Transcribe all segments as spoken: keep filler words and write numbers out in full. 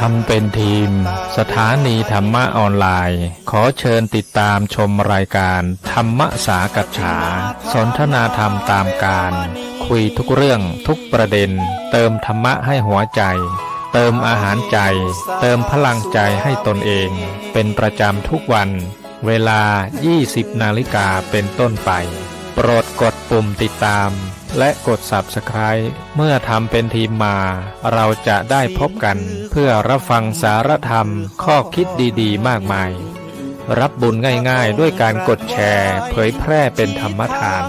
ทำเป็นทีม สถานีธรรมะออนไลน์ ขอเชิญติดตามชมรายการธรรมสากัจฉา สนทนาธรรมตามกาล คุยทุกเรื่อง ทุกประเด็น เติมธรรมะให้หัวใจ เติมอาหารใจ เติมพลังใจให้ตนเอง เป็นประจำทุกวัน เวลา ยี่สิบนาฬิกาเป็นต้นไป โปรดกดปุ่มติดตาม และกด Subscribe เมื่อทำเป็นทีมมา เราจะได้พบกันเพื่อรับฟังสารธรรม ข้อคิดดีๆ มากมาย รับบุญง่ายๆ ด้วยการกดแชร์ เผยแพร่เป็นธรรมทาน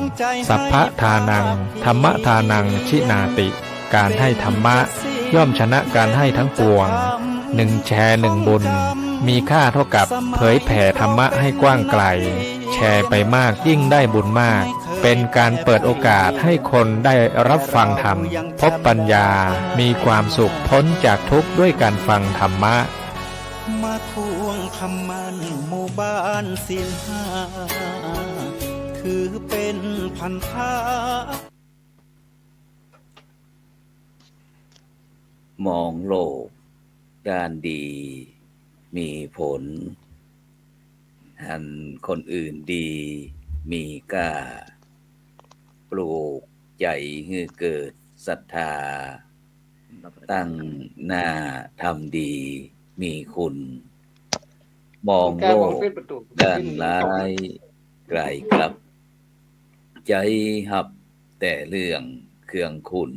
สัพพะทานัง ธรรมทานัง ชินาติ การให้ธรรมะ ย่อมชนะการให้ทั้งปวง หนึ่งแชร์หนึ่งบุญ มีค่าเท่ากับเผยแผ่ธรรมะให้กว้างไกล แชร์ไปมากยิ่งได้บุญมาก เป็นการเปิดโอกาสให้คนได้รับฟังธรรม พบปัญญา มีความสุขพ้นจากทุกข์ด้วยการฟังธรรมะ มาทวงคำมั่นหมู่บ้านศีลห้า ถือเป็นพันธะ มองโลกด้านดีมีผล หันคนอื่นดีมีก้า ปลูกใจ๋หื้อเกิดศรัทธา ตั้งหน้าทำดีมีคุณ มองโลกด้านร้ายไกลกลับ ใจ๋ฮับแต่เรื่องเคืองคุณ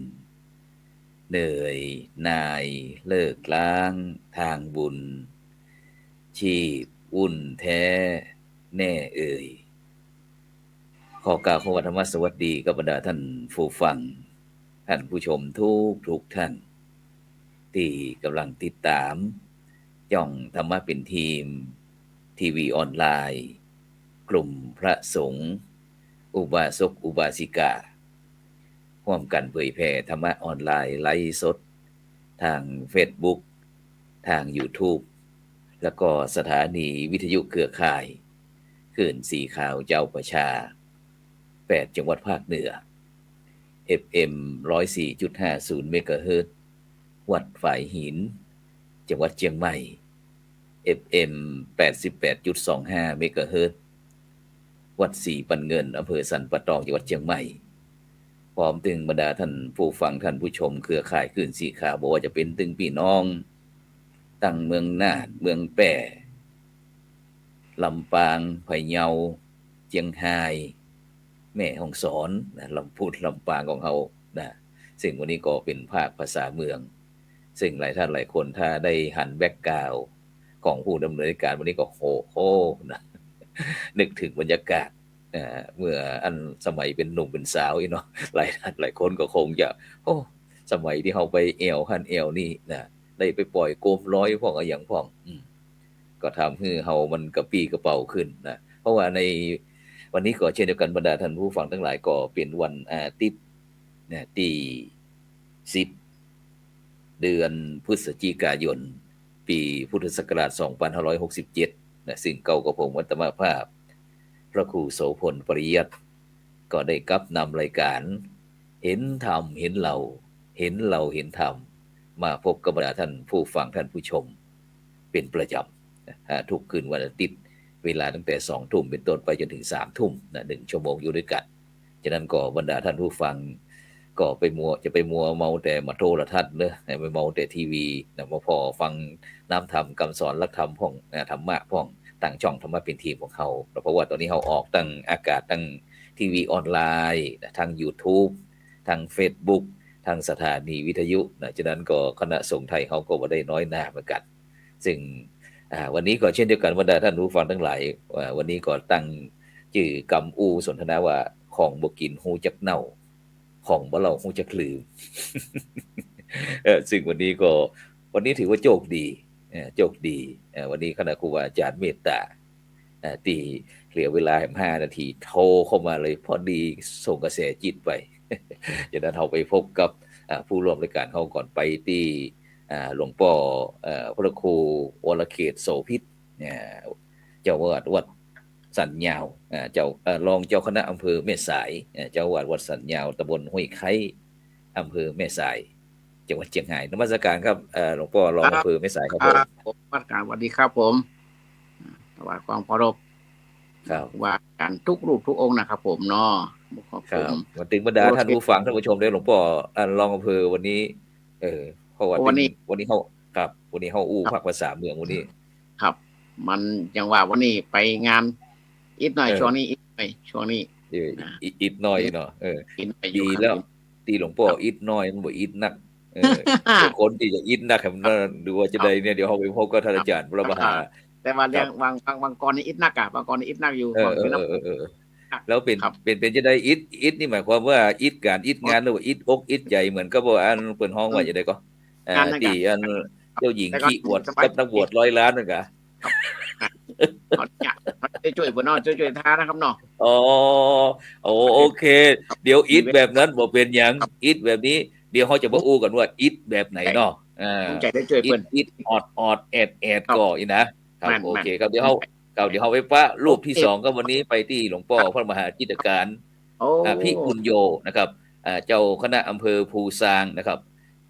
เหนื่อยหน่ายเลิกล้างทางบุญ ชีพวุ่นแท้แน่เอ่ย ขอกล่าวคำว่าธรรมสวัสดีกับบรรดาท่านผู้ฟัง ท่านผู้ชมทุกๆ ท่าน ตี้ก่ำลังติดต๋ามจ้องธรรมะเป๋นทีม ทีวีออนไลน์ กลุ่มพระสงฆ์ อุบาสกอุบาสิกา ฮ่วมกั๋นเผยแผ่ธรรมะออนไลน์ไลฟ์สด ทางเฟซบุ๊ก ทางยูทูบ แล้วก็สถานีวิทยุเครือข่าย คลื่นสีขาวเจ้าประชา แปดจังหวัดภาคเหนือ เอฟเอ็ม ร้อยสี่จุดห้าศูนย์เมกะเฮิรตซ์ วัดฝายหิน จังหวัดเจียงใหม่ เอฟเอ็ม แปดสิบแปดจุดสองห้าเมกะเฮิรตซ์ วัดศรีปันเงิน อำเภอสันป่าตอง จังหวัดเจียงใหม่ พร้อมตึงบรรดาท่านผู้ฟังท่านผู้ชมเครือข่ายคลื่นสีขาว บ่ว่าจะเป๋นตึงปี้น้อง ตังเมืองน่าน เมืองแป้ ลำปาง พะเยา เจียงฮาย แม่ฮ่องสอนนะ ลำพูน ลำปางของเฮานะ ซึ่งวันนี้ก็เป๋นภาคภาษาเมือง ซึ่งหลายท่านหลายคนถ้าได้หันแบ็คกราวด์ของผู้ดำเนินรายการวันนี้ก็โห โห นะ นึกเถิงบรรยากาศ เอ่อ เมื่ออันสมัยเป๋นหนุ่มเป๋นสาวอี้เนาะ หลายท่านหลายคนก็คงจะ โอ้ สมัยตี้เฮาไปแอ่วหั้นแอ่วนี่นะ ได้ไปป่อยโกมลอยพ่องอะหยังพ่อง อืม ก็ทำหื้อเฮามันกระปรี้กระเปร่าขึ้นนะ เพราะว่าในวันนี้ก็เช่นเดียวกั๋น บรรดาท่านผู้ฟังตังหลาย ก็เป๋นวันอาทิตย์นะ ตี้สิบ เดือนพฤศจิกายน ปี๋พุทธศักราชสองพันห้าร้อยหกสิบเจ็ดนะ ซึ่งเก้ากับผมอัตมาภาพ พระครูโสภณ ปริยัติ ก็ได้กลับนำรายการ เห็นธรรมเห็นเรา เห็นเราเห็นธรรม มาพบกับบรรดาท่านผู้ฟังท่านผู้ชม เป๋นประจ๋ำนะ อ่า ทุกคืนวันอาทิตย์ เวลาตั้งแต่สองทุ่มเป๋นต้นไปจ๋นเถิงสามทุ่มนะ หนึ่งชั่วโมงอยู่ตวยกั๋น ฉะนั้นก็บรรดาท่านผู้ฟัง ก็ไปมัว จะไปมัวเมาแต่มาโทรทัศน์เนอะ ไปเมาแต่ทีวีนะ มาผ่อฟังน้ำธรรมกำสอนหลักธรรมพ่องนะ ธรรมะพ่อง ตางจ้องธรรมะเป๋นทีมของเฮา เพราะว่าต๋อนนี้เฮาออกตางอากาศตางทีวีออนไลน์นะ ตางยูทูบ ตางเฟซบุ๊ก ตางสถานีวิทยุนะ ฉะนั้นก็คณะสงฆ์ไทยเฮาก็บ่ได้น้อยหน้าเหมือนกั๋น ซึ่ง อ่า วันนี้ก็เช่นเดียวกั๋น บรรดาท่านผู้ฟังตังหลาย อ่า วันนี้ก็ตั้งจื้อกำอู้สนทนาว่า ของบ่กิ๋นฮู้จักเน่า ของบ่เล่าฮู้จักลืม เอ่อ ซึ่งวันนี้ก็ วันนี้ถือว่าโชคดี เอ่อ โชคดี เอ่อ วันนี้คณะครูบาอาจ๋ารย์เมตต๋า เอ่อ ตี้เหลือเวลาแหมห้านาที โทรเข้ามาเลย พอดีส่งกระแสจิตไป ฉะนั้นเฮาไปพบกับ อ่า ผู้ร่วมรายการเฮาก่อน ไปตี้ อ่า หลวงป้อ เอ่อ พระครูวรเขต โสภิต เนี่ย เจ้าอาวาสวัดสันยาว อ่า เจ้า เอ่อ รองเจ้าคณะอำเภอแม่สาย อ่า เจ้าอาวาสวัดสันยาว ตำบลห้วยไคร้ อำเภอแม่สาย จังหวัดเจียงฮาย นมัสการครับ เอ่อ หลวงป้อรองอำเภอแม่สายครับผม ครับผม นมัสการ สวัสดีครับผม ถวายความเคารพ ครับ ครูบาอาจารย์ทุกรูปทุกองค์นะครับผมเนาะ ครับผม ครับ มาเถิงบรรดาท่านผู้ฟังท่านผู้ชมด้วย หลวงป้อ อ่า รองอำเภอวันนี้ เออ เพราะว่า วันนี้ วันนี้เฮา ครับ วันนี้เฮาอู้ ครับ ภาคภาษาเมืองวันนี้ ครับ มันยังว่าวันนี้ไปงานอิดหน่อย เออ ช่วงนี้อิดหน่อย ช่วงนี้ เออ นะ อิด อิดหน่อยเนาะ เออ อิดหน่อยอยู่ ดีแล้ว ครับ ตี้หลวงป้อ ครับ อิดหน่อย มันบ่อิดนัก เออ แต่คนตี้จะอิดนัก มัน หรือว่าจะใดเนี่ย เดี๋ยวเฮาไปพบกับท่านอาจารย์พระมหา แต่ว่าเรื่อง ครับ บาง บาง บางกรนี่อิดนักอะ บางกรนี่อิดนักอยู่ เออ บางทีนะ เออ เออ เออ แล้วเป๋น ครับ เป๋น เป๋นจะใดอิด อิดนี่หมายความว่าอิดก๋านอิดงาน หรือว่าอิดอกอิดใจ๋ เหมือนกับว่าอันเปิ้นฮ้องว่าจะใดก็ อ่า งานนั่นกะ ตี้อันเจ้าหญิงขี้อวดกับนักบวชร้อยล้านนั่นกะ ครับ เขาเนี่ย เขาจะช่วยเปิ้นเนาะ ช่วย ช่วยท้านะครับเนาะ อ๋อ โอ้ โอเค เดี๋ยวอิดแบบนั้นบ่เป๋นหยัง อิดแบบนี้ เดี๋ยวเฮาจะมาอู้กั๋นว่าอิดแบบไหนเนาะ อ่า ผมจะได้ช่วยเปิ้น อิด อิด ออด ออด แอด แอด ครับ ก่ออี้นะ ครับ แม่น โอเคครับ แม่น เดี๋ยวเฮา ครับ เดี๋ยวเฮาไปปะรูปตี้สองครับ วันนี้ไปตี้หลวงป้อ ครับ พระมหาจิตการ โอ้ อภิปุญโญนะครับ อ่า เจ้าคณะอำเภอภูซางนะครับ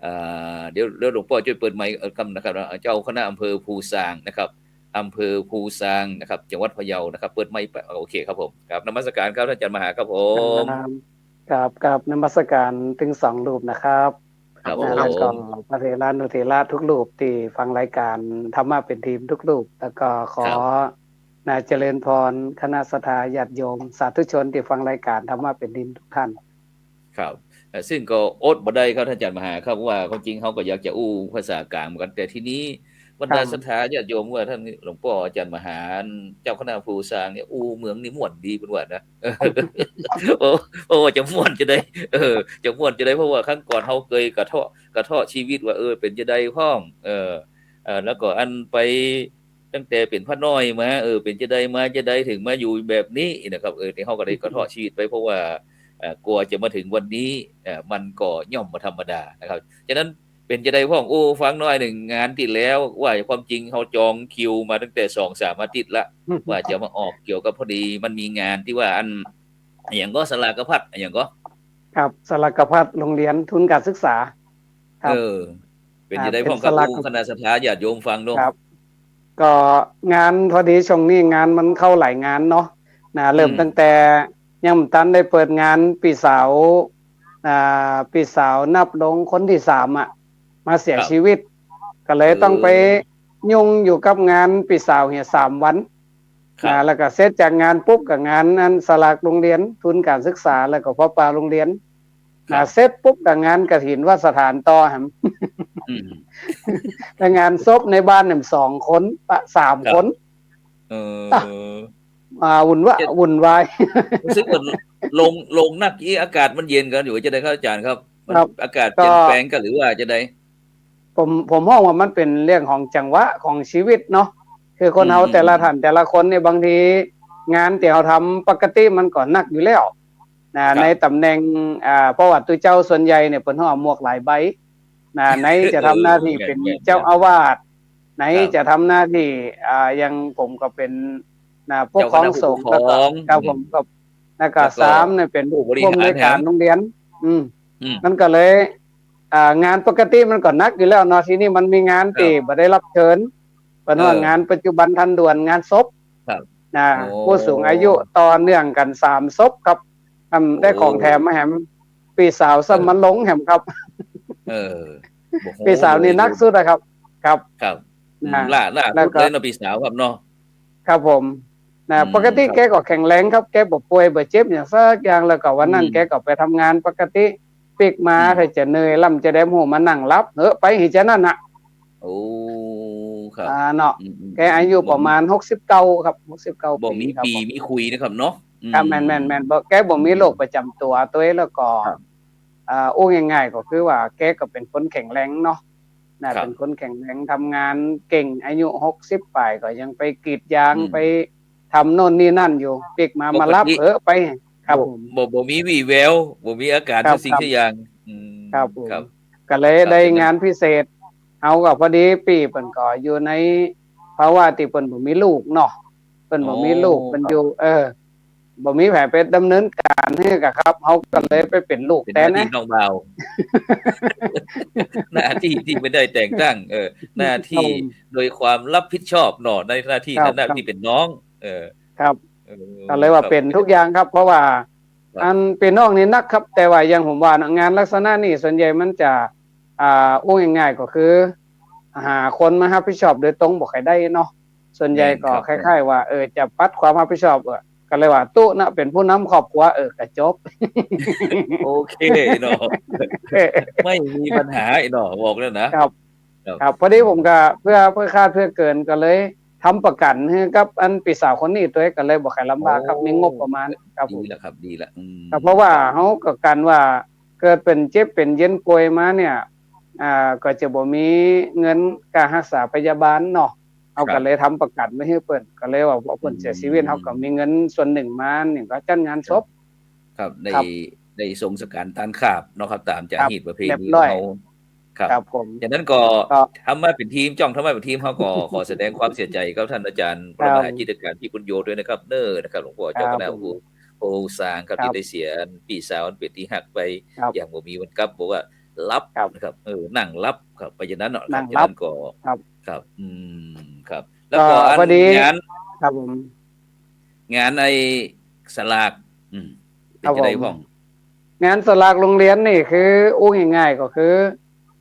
อ่า เดี๋ยว เดี๋ยวหลวงป้อจ้วยเปิดไมค์ เอ่อ กำนะครับ เจ้าคณะอำเภอภูซางนะครับ อำเภอภูซางนะครับ จังหวัดพะเยานะครับ เปิดไมค์ไป โอเคครับผม ครับ นมัสการครับท่านอาจารย์มหาครับผม ครับ ครับ ครับ นมัสการตึงสองรูปนะครับ ครับผม แล้วก็พระเถรานุเถระทุกรูปตี้ฟังรายการธรรมะเป๋นธรรมทุกรูป แล้วก็ขอ ครับ นะ เจริญพรคณะศรัทธาญาติโยมสาธุชนตี้ฟังรายการธรรมะเป๋นธรรมทุกท่าน ครับ เอ่อ ซึ่งก็อดบ่ได้ครับท่านอาจารย์มหาครับ ว่าความจริงเฮาก็อยากจะอู้ภาษากลางเหมือนกั๋น แต่ทีนี้บรรดา ครับ ศรัทธาญาติโยมว่าท่านหลวงป้ออาจารย์มหา เจ้าคณะภูซางเนี่ย อู้เมืองนี่ม่วนดีเปิ้นว่านะ โอ้ โอ้ จะม่วนจะใด เออ จะม่วนจะใด เพราะว่าครั้งก่อนเฮาเกยกระเทาะ กระเทาะชีวิตว่า เออ เป๋นจะใดพ่อง เออ เออ แล้วก็อันไปตั้งแต่เป๋นพระน้อยมา เออ เป๋นจะใดมาจะใดเถิงมาอยู่แบบนี้นะครับ เออ ตี้เฮาก็ได้กระเทาะชีวิตไป เพราะว่า เอ่อ กว่าจะมาเถิงวันนี้ เอ่อ มันก็ย่อมบ่ธรรมดานะครับ ฉะนั้นเป๋นจะใดพ่อง โอ้ ฟังหน้อยนึ่ง งานตี้แล้วว่าความจริงเฮาจองคิวมาตั้งแต่สองสามอาทิตย์ละ ว่าจะมาออกเกี่ยวกับ พอดีมันมีงานตี้ว่าอัน อะหยังก็ สลากพัด อะหยังก็ ครับ สลากพัดโรงเรียนทุนการศึกษา ครับ เออ เป๋นจะใดพ่องครับ อ่า เป๋นสลาก อู้คณะศรัทธาญาติโยมฟังเนาะ ครับ ก็งานพอดีช่วงนี้งานมันเข้าหลายงานเนาะ นะ เริ่ม อืม ตั้งแต่ยังบ่ตันได้เปิดงานปี้สาว อ่า ปี้สาวนับลงคนตี้สามอะ มาเสีย ครับ ชีวิต ก็เลย เออ ต้องไปยุ่งอยู่กับงานปี้สาวเหียสามวัน ครับ นะ แล้วก็เสร็จจากงานปุ๊บก็งานอันสลากโรงเรียนทุนการศึกษา แล้วก็ผ้าป่าโรงเรียน ครับ นะ เสร็จปุ๊บก็งานกฐินวัดสถานต่อแหม อืม และงานศพในบ้านแหมสองคน ปะ สาม ครับ คน เออ อ่ะ อ่า วุ่นวะ จะ วุ่นวาย รู้สึกว่าลง ลงนักอี้ อากาศมันเย็นกั๋นอยู่ จะใดครับอาจารย์ครับ มัน ครับ อากาศเปลี่ยนแปลงกั๋นหรือว่าจะใด ผม ผมฮ้องว่ามันเป๋นเรื่องของจังหวะของชีวิตเนาะ คือคนเฮา อืม แต่ละ อืม ท่านแต่ละคนเนี่ย บางทีงานตี้เฮาทำปกติมันก็หนักอยู่แล้วนะ ครับ ในต๋ำแหน่ง อ่า ประวัติตุ๊เจ้าส่วนใหญ่เนี่ยเปิ้นฮ้องหมวกหลายใบนะ ไหนจะทำหน้าตี้เป๋น เออ แม่นๆๆ เจ้าอาวาส ไหน ครับ จะทำหน้าตี้ อ่า อย่างผมก็เป๋น นะ ปกครองสงฆ์ เจ้าคณะผู้ปกครอง แล้วก็ ครับผม อืม ก็ แล้วก็ แล้วก็ สามเนี่ยเป๋น ผู้บริหาร ผู้อำนวยการ แหม โรงเรียน อืม อืม มันก็เลย อ่า งานปกติมันก็หนักอยู่แล้วเนาะ ทีนี้มันมีงาน ครับ ตี้บ่ได้รับเชิญ เปิ้นว่า เออ งานปัจจุบันทันด่วน งานศพ ครับ นะ โอ้ ผู้สูงอายุต่อเนื่องกั๋นสามศพครับ อืม ได้ของแถมมาแหม ปี้สาวซ้ำ เออ มาลงแหมครับ เออ โอ้โห ปี้สาวนี่หนักสุดอะครับ ครับ ครับ นะ อืม ล่า ล่าสุดเลยเนาะ ปี้สาวครับเนาะ ครับผม นะ อืม ปกติ ครับ แกก็แข็งแรงครับ แกบ่ป่วยบ่เจ็บหยังสักอย่าง แล้วก็วันนั้น อืม แกก็ไปทำงานปกติ ปิ๊กมา อืม ถ้าจะเหนื่อยล้ำจะแดมหูมานั่งหลับ เหอะไปหื้อจะนั้นน่ะ โอ้ ครับ อ่า เนาะ อืมๆๆ แกอายุประมาณหกสิบเก้าครับ หกสิบเก้า บ่มี ปีครับ ปี๋ ผม มีคุยนะครับเนาะ อืม ครับ แม่นๆๆ บ่ แกบ่มีโรคประจำตั๋วตวย แล้วก็ ครับ อ่า อู้ง่ายๆ ก็คือว่าแกก็เป๋นคนแข็งแรงเนาะ นะ ครับ เป๋นคนแข็งแรง ทำงานเก่ง อายุหกสิบป๋ายก็ยังไปกรีดยาง อืม ไปทำโน่นนี่นั่นอยู่ ปิ๊กมา ปกติ มาหลับเหอะไป ครับ บ่ ผม บ่ บ่มีวี่แวว บ่มีอาก๋าน ครับ สักสิ่ง ครับ สักอย่าง อืม ครับผม ครับ ก็เลย ครับ ได้งานพิเศษ เฮาก็พอดีปี้เปิ้นก็อยู่ในภาวะตี้เปิ้นบ่มีลูกเนาะ เปิ้นบ่มีลูก อ๋อ เปิ้นอยู่ ครับ เออ บ่มีใผไปดำเนินก๋านหื้อก่ะครับ เฮาก็เลยไปเป๋นลูกแตนนะ เป๋นหน้าตี้น้องบ่าว หน้าตี้ตี้บ่ได้แต่งตั้ง เออ หน้าตี้ ครับผม โดยความรับผิดชอบเนาะ ในหน้าตี้ ครับ ฐานะตี้เป๋นน้อง เออ ครับ เออ ก็เลยว่า ครับ เป๋นกู้อย่างครับ เพราะว่า ครับ อันเป๋นน้องนี่หนักครับ แต่ว่าอย่างผมว่านะ งานลักษณะนี้ส่วนใหญ่มันจะ อ่า อู้ง่ายๆ ก็คือ หาคนมารับผิดชอบโดยตรงบ่ค่อยได้เนาะ ส่วนใหญ่ก็ แม่นครับ คล้ายๆ ว่า เออ จะปัดความรับผิดชอบ เออ ก็เลยว่าตุ๊นะเป๋นผู้นำครอบครัว เออ ก็จบ โอเคเนาะ ไม่มีปัญหาเนาะ บอกแล้วนะ ครับ ครับ ครับ พอดีผมก็เปื้อ เปื้อคาดเปื้อเกิน ก็เลยทำประกั๋นหื้อกับอันปี้สาวคนนี้ตวย ก็เลยบ่ค่อยลำบากครับ โอ้ มีงบประมาณครับผม ดีแล้วครับ ดีแล้ว อืม ครับ เพราะว่า ครับ เฮาก็กั๋นว่า เกิดเป๋นเจ็บเป๋นเย็นป่วยมาเนี่ย อ่า ก็จะบ่มีเงินค่าฮักษาพยาบาลเนาะ เฮาก็เลยทำประกั๋นไว้หื้อเปิ้น ก็เลยว่าพอเปิ้นเสียชีวิต อืม เฮาก็มีเงินส่วนนึ่งมา นึ่งก็จัดงานศพ ครับ ได้ ครับ ได้สงสการตานขาบเนาะครับ ต๋ามจารีตประเพณี เรียบร้อย ของเฮา ครับ ครับผม จากนั้นก็ ก็ ทำมาเป๋นทีม จ้องทำมาเป๋นทีม เฮาก็ขอแสดงความเสียใจ๋กับท่านอาจ๋ารย์ ครับ พระมหาจิตรการ พี่ปุญโญ ตวยนะครับ เน้อ นะครับ หลวงป้อ ครับ เจ้าคณะ ผม ผู้ ผู้สร้างครับ ครับ ตี้ได้เสียปี้สาวอันเป๋นตี้ฮักไป ครับ อย่างบ่มีวันกลับ บอกว่าหลับ ครับ นะครับ เออ นั่งหลับครับ ไปอย่างนั้นเนาะ นั่งหลับ จากนั้นก็ ครับ ครับ อืม ครับ แล้วก็ ก็ อัน พอดี งาน ครับผม งานไอ้สลาก อืม เป๋นจะได๋พ่อง ครับผม งานสลากโฮงเฮียนนี่คือ อู้ง่ายๆ ก็คือ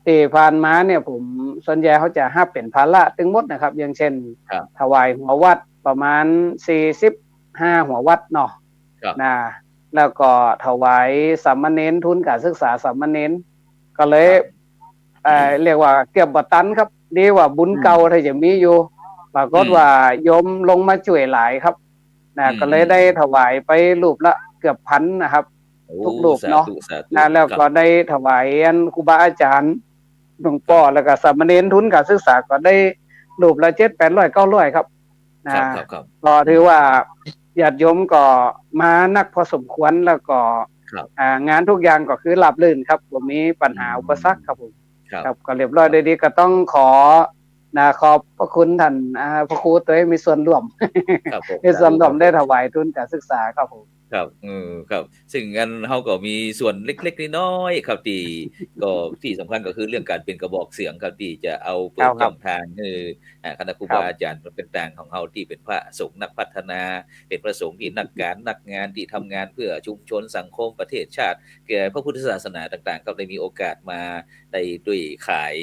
ตี้ผ่านมาเนี่ย ผม ส่วนใหญ่เขาจะฮับเป๋นภาระตึงหมดนะครับ อย่างเช่น ครับ ถวายหัววัดประมาณสี่สิบห้าหัววัดเนาะ ครับ นะ แล้วก็ถวายสามเณร ทุนก๋านศึกษาสามเณร ก็เลย ครับ เอ่อ เรียกว่าเกือบบ่ตันครับ ดีว่าบุญเก่า อืม ถ้าจะมีอยู่ ปรากฏว่า อืม โยมลงมาจ้วยหลายครับ นะ อืม ก็เลยได้ถวายไปรูปละเกือบพันนะครับ โอ้ ทุกรูปเนาะ สาธุ สาธุ นะ แล้วก็ ครับ ได้ถวายอันครูบาอาจ๋ารย์ หลวงป้อ ครับ แล้วก็สามเณร ทุนก๋านศึกษาก็ได้รูปละเจ็ดแปดร้อยเก้าร้อยครับ นะ ครับ ครับ ครับ ก็ถือว่าญาติโยมก็มานักพอสมควร แล้วก็ ครับ อ่า งานทุกอย่างก็คือราบรื่นครับ บ่มีปัญหา อืม อุปสรรคครับผม ครับ ครับ ก็เรียบร้อย ครับ โดยดี ก็ต้องขอ นะ ขอบพระคุณท่าน อ่า พระครูตวยมีส่วนร่วม ครับผม มีส่วนร่วม สาธุครับ ได้ถวายทุนก๋านศึกษาครับผม ครับ เออ ครับ ซึ่งอันเฮาก็มีส่วนเล็กๆ น้อยๆ ครับ ตี้ ก็ตี้สำคัญก็คือเรื่องก๋านเป๋นกระบอกเสียงครับ ตี้จะเอาเปิด ครับ จ้องตางหื้อ อ่า คณะครูบา ครับ อาจ๋ารย์ต่างๆ ของเฮาตี้เป๋นพระสงฆ์นักพัฒนา เป๋นพระสงฆ์ตี้นักก๋าน นักงาน ตี้ทำงานเพื่อชุมชน สังคม ประเทศชาติ แก่พระพุทธศาสนาต่างๆ ครับ ได้มีโอกาสมาได้ด้วยขาย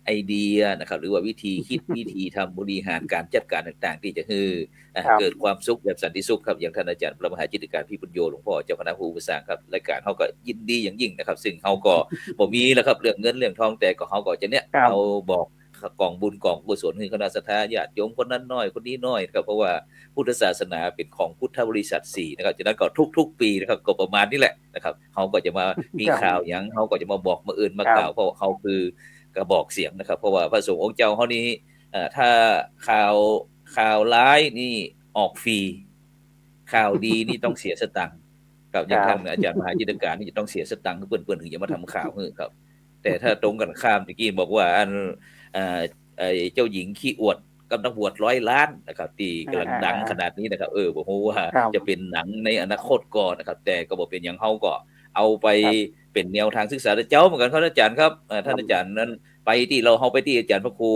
ไอเดียนะครับ หรือว่าวิธีคิด วิธีทำ บริหารก๋านจัดก๋านต่างๆ ตี้จะหื้อ อ่า ครับ เกิดความสุขแบบสันติสุขครับ อย่างท่านอาจ๋ารย์พระมหาจิตรการ พี่ปุญโญ หลวงป้อ เจ้าคณะผู้สร้างครับ รายก๋านเฮาก็ยินดีอย่างยิ่งนะครับ ซึ่งเฮาก็บ่มีแล้วครับ เรื่องเงินเรื่องทอง แต่ก็เฮาก็จะเนี่ย ครับ เอาบอกก๋องบุญก๋องกุศลหื้อคณะศรัทธาญาติโยมคนนั้นน้อย คนนี้น้อยนะครับ เพราะว่าพุทธศาสนาเป๋นของพุทธบริษัทสี่นะครับ จากนั้นก็ทุกๆ ปีนะครับ ก็ประมาณนี้แหละนะครับ เฮาก็จะมามี ครับ ข่าวหยัง เฮาก็จะมาบอก มาเอิ้น มากล่าว ครับ เพราะว่าเฮาคือ กระบอกเสียงนะครับ เพราะว่าพระสงฆ์องค์เจ้าเฮานี้ เอ่อ ถ้าข่าว ข่าวร้ายนี่ออกฟรี ข่าวดีนี่ต้องเสียสตางค์ครับ อย่าง ครับ ท่านอาจ๋ารย์มหาจิตรการนี่จะต้องเสียสตางค์หื้อเปิ้น เปิ้นถึงจะมาทำข่าวหื้อครับ แต่ถ้าตรงกันข้าม ตะกี้บอกว่าอัน เอ่อ ไอ้เจ้าหญิงขี้อวดกับนักบวชร้อยล้านนะครับ ตี้ก๋ำลังดังขนาดนี้นะครับ เออ บ่ฮู้ว่า ครับ จะเป๋นหนังในอนาคตก่อนะครับ แต่ก็บ่เป๋นหยัง เฮาก็เอาไป ครับ เป๋นแนวตางศึกษา แต่เจ้าเหมือนกั๋นครับอาจ๋ารย์ครับ เอ่อ ท่าน ครับ อาจ๋ารย์นั้นไปตี้ เฮาไปตี้อาจ๋ารย์พระครู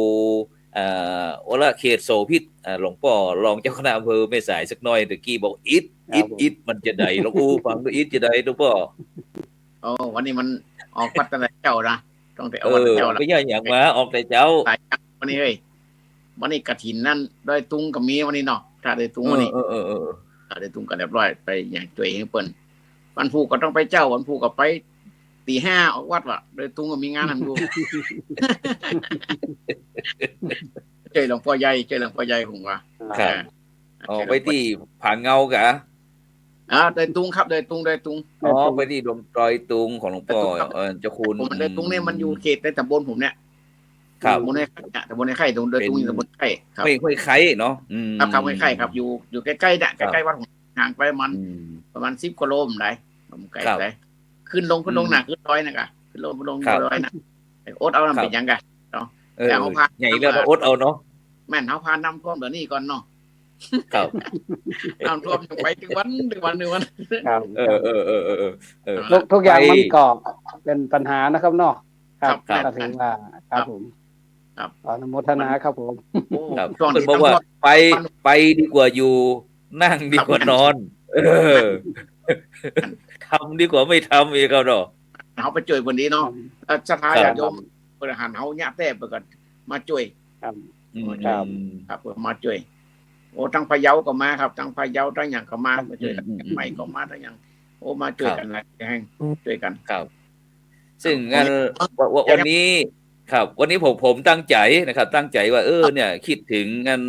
เอ่อ วรเขตโสภิต เอ่อ หลวงป้อรองเจ้าคณะอำเภอแม่สายสักหน้อย ตะกี้บอกอิด ครับผม อิด อิด มันจะใด หลวงปู่ฟังดู อิดจะใด หลวงป้อ โอ้ วันนี้มันออกวัดแต่เจ๊านะ ตั้งแต่ เออ ออกวัดแต่เจ๊าละ ไปเยียะหยังมา ออกแต่เจ๊า หลายอย่างวันนี้เฮ้ย วันนี้กฐินนั้น ดอยตุงก็มีวันนี้เนาะ ถ้าดอยตุงวันนี้ เออ เออ เออ เออ ถ้าดอยตุงก็เรียบร้อย ไปเยียะจ้วยหื้อเปิ้น วันพูกก็ต้องไปเจ๊า วันพูกก็ไป ตีห้าออกวัดว่ะ ดอยตุงก็มีงานหั้นอยู่ จ้วยหลวงป้อใหญ่ จ้วยหลวงป้อใหญ่ ผมว่า ครับ อ่า อ๋อ จ้วยหลวงป้อ ไปตี้ผาเงากะ อ่า ดอยตุงครับ ดอยตุง ดอยตุง อ๋อ ดอยตุง ไปตี้ดอยตุงของหลวงป้อ ดอยตุงครับ เอ่อ เจ้าคุณ ผม ดอยตุงเนี่ยมันอยู่เขตในตำบลผมเนี่ย ครับ ตำบลในค่ายเนี่ย ตำบลในค่าย ตำบลดอยตุง เป๋น ตำบลค่ายครับ ห้วย ห้วยไคร้เนาะ อืม ครับ ครับ ห้วยไคร้ครับ อยู่ อยู่ใกล้ๆ เนี่ย ครับ ใกล้ๆ วัดผม ห่างไปประมาณ อืม ประมาณสิบกว่าโลผมได้ ผมไกล ครับ ไป ขึ้นลง ขึ้นลง อืม หนัก ขึ้นดอยนะกะ ขึ้นลง ขึ้นลง ครับ ดอยนะ อดเอา ครับ มันเป๋นหยังกะเนาะ เออ แต่เฮาผ่าน ใหญ่แล้ว น้ำ ก็อดเอาเนาะ แม่น เฮาผ่านน้ำท่วมเดี๋ยวนี้ก่อนเนาะ ครับ น้ำท่วมยังไปตึงวัน ตึงวัน ตึงวัน ครับ เออ เออ เออ เออ เออ เอาละ ทุก ทุกอย่างมันก็เป๋นปัญหานะครับเนาะ ครับ ครับ ก็ถือว่า ครับ ครับผม ครับ อนุโมทนาครับผม โอ้ ครับ ช่วงนี้ เปิ้นบอกว่า น้ำท่วม ไป ไปดีกว่าอยู่ นั่งดีกว่านอน ครับ เออ ทำดีกว่าไม่ทำ เออ ครับเนาะ เฮาไปจ้วยเปิ้นดีเนาะ ครับ เอ่อ ศรัทธา ครับ ญาติโยม เปิ้นหันเฮาเยียะแต๊ เปิ้นก็มาจ้วย ครับ อืม ครับ ครับ เปิ้นมาจ้วย โอ้ ตังพะเยาก็มาครับ ตังพะเยา ตังหยังก็มา ครับ มาจ้วย อืม อืม อืม เชียงใหม่ก็มา ตังหยัง โอ้ มาจ้วยกั๋น ครับ หลายแห่ง อืม จ้วยกั๋น ครับ ซึ่ง อ่ะ อัน วัน วัน วันนี้ ครับ วันนี้ผม ผมตั้งใจ๋นะครับ ตั้งใจ๋ว่า เออ ครับ เนี่ย กึ๊ดเถิงอัน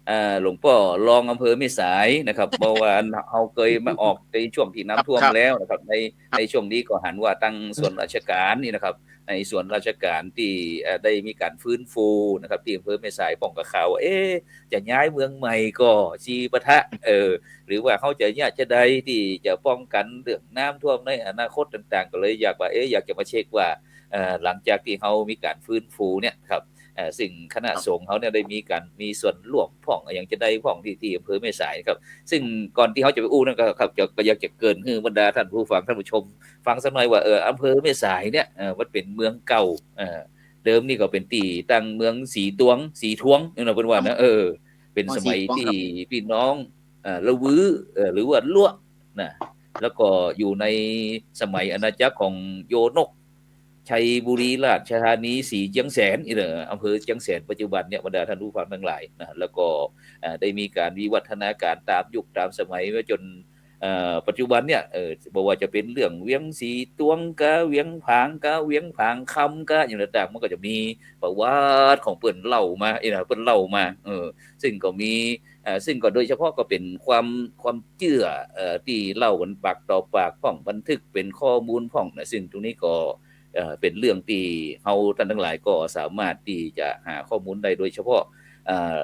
เอ่อ หลวงป้อรองอำเภอแม่สายนะครับ เพราะว่าอัน เฮาเกยมาออกในช่วงตี้น้ำท่วม ครับ แล้วนะครับ ใน ครับ ในช่วงนี้ก็หันว่าตังส่วนราชก๋านนี่นะครับ ในส่วนราชก๋านตี้ เอ่อ ได้มีก๋านฟื้นฟูนะครับ ตี้อำเภอแม่สาย ป้องกับข่าวว่า เอ๊ะ จะย้ายเมืองใหม่ก่อ จีปะทะ เออ หรือว่าเฮาจะเยียะจาใดตี้จะป้องกั๋นเรื่องน้ำท่วมในอนาคตต่างๆ ก็เลยอยากว่า เอ๊ะ อยากจะมาเช็คว่า เอ่อ หลังจากตี้เฮามีก๋านฟื้นฟูเนี่ยครับ เอ่อ ซึ่งคณะ ครับ สงฆ์เฮาเนี่ยได้มีก๋าน มีส่วนร่วมพ่อง อะหยังจาใดพ่องตี้ ตี้อำเภอแม่สายครับ ซึ่งก่อนตี้เฮาจะไปอู้นั่นก็ครับ จะ ก็อยากจะเกริ่นหื้อบรรดาท่านผู้ฟัง ท่านผู้ชม ฟังสักหน่อยว่า เออ อำเภอแม่สายเนี่ย เออ มันเป๋นเมืองเก่า เออ เดิมนี่ก็เป๋นตี้ตั้งเมืองสีตวง สีทวง นี่นะ เปิ้นว่านะ เออ เป๋นสมัย สีตวงครับ ตี้ปี้น้อง เอ่อ ละวื้อ เอ่อ หรือว่าลัวะนะ แล้วก็อยู่ในสมัยอาณาจักรของโยนก ชัยบุรีราชธานี สีเจียงแสน นี่นะ อำเภอเจียงแสนปัจจุบันเนี่ย บรรดาท่านผู้ฟังตังหลายนะ แล้วก็ เอ่อ ได้มีก๋านวิวัฒนาก๋ารต๋ามยุคต๋ามสมัยมาจ๋น เอ่อ ปัจจุบันเนี่ย เอ่อ บ่ว่าจะเป๋นเรื่องเวียงสีตวงกา เวียงผางกา เวียงผางคำกา อะหยังต่างๆ มันก็จะมีประวัติของเปิ้นเล่ามา เอ้ยนะ เปิ้นเล่ามา เออ ซึ่งก็มี เอ่อ ซึ่งก็โดยเฉพาะก็เป๋นความ ความเจื้อ เอ่อ ตี้เล่ากั๋นปากต่อปากพ่อง บันทึกเป๋นข้อมูลพ่องนะ ซึ่งตรงนี้ก็ เอ่อ เป๋นเรื่องตี้เฮาต้านตังหลายก็สามารถตี้จะหาข้อมูลได้ โดยเฉพาะ เอ่อ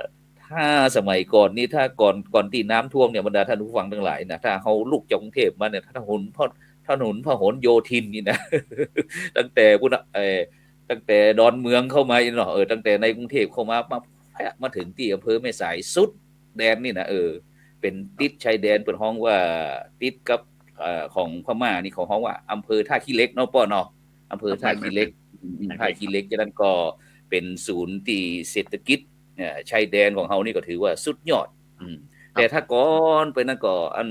ถ้าสมัยก่อนนี่ ถ้าก่อน ก่อนตี้น้ำท่วมเนี่ย บรรดาท่านผู้ฟังตังหลายนะ ถ้าเฮาลุกจากกรุงเทพฯมาเนี่ย ถนนพห- ถนนพหลโยธินนี่นะ ตั้งแต่ปู๊นนะ เอ่อ ตั้งแต่ดอนเมืองเข้ามาเนาะ เออ ตั้งแต่ในกรุงเทพฯเข้ามาปั๊บ มาเถิงตี้อำเภอแม่สายสุดแดนนี่นะ เออ เป๋นติดชายแดน เปิ้นฮ้องว่าติดกับ เอ่อ ของพม่านี่ เขาฮ้องว่าอำเภอท่าขี้เหล็กเนาะป้อเนาะ อำเภอท่าขี้เหล็ก ครับ อืม ท่าขี้เหล็ก จากนั้นก็เป๋นศูนย์ตี้เศรษฐกิจ เอ่อ ชายแดนของเฮานี่ก็ถือว่าสุดยอด อืม ครับ แต่ถ้าก่อนไปนั้นก็อัน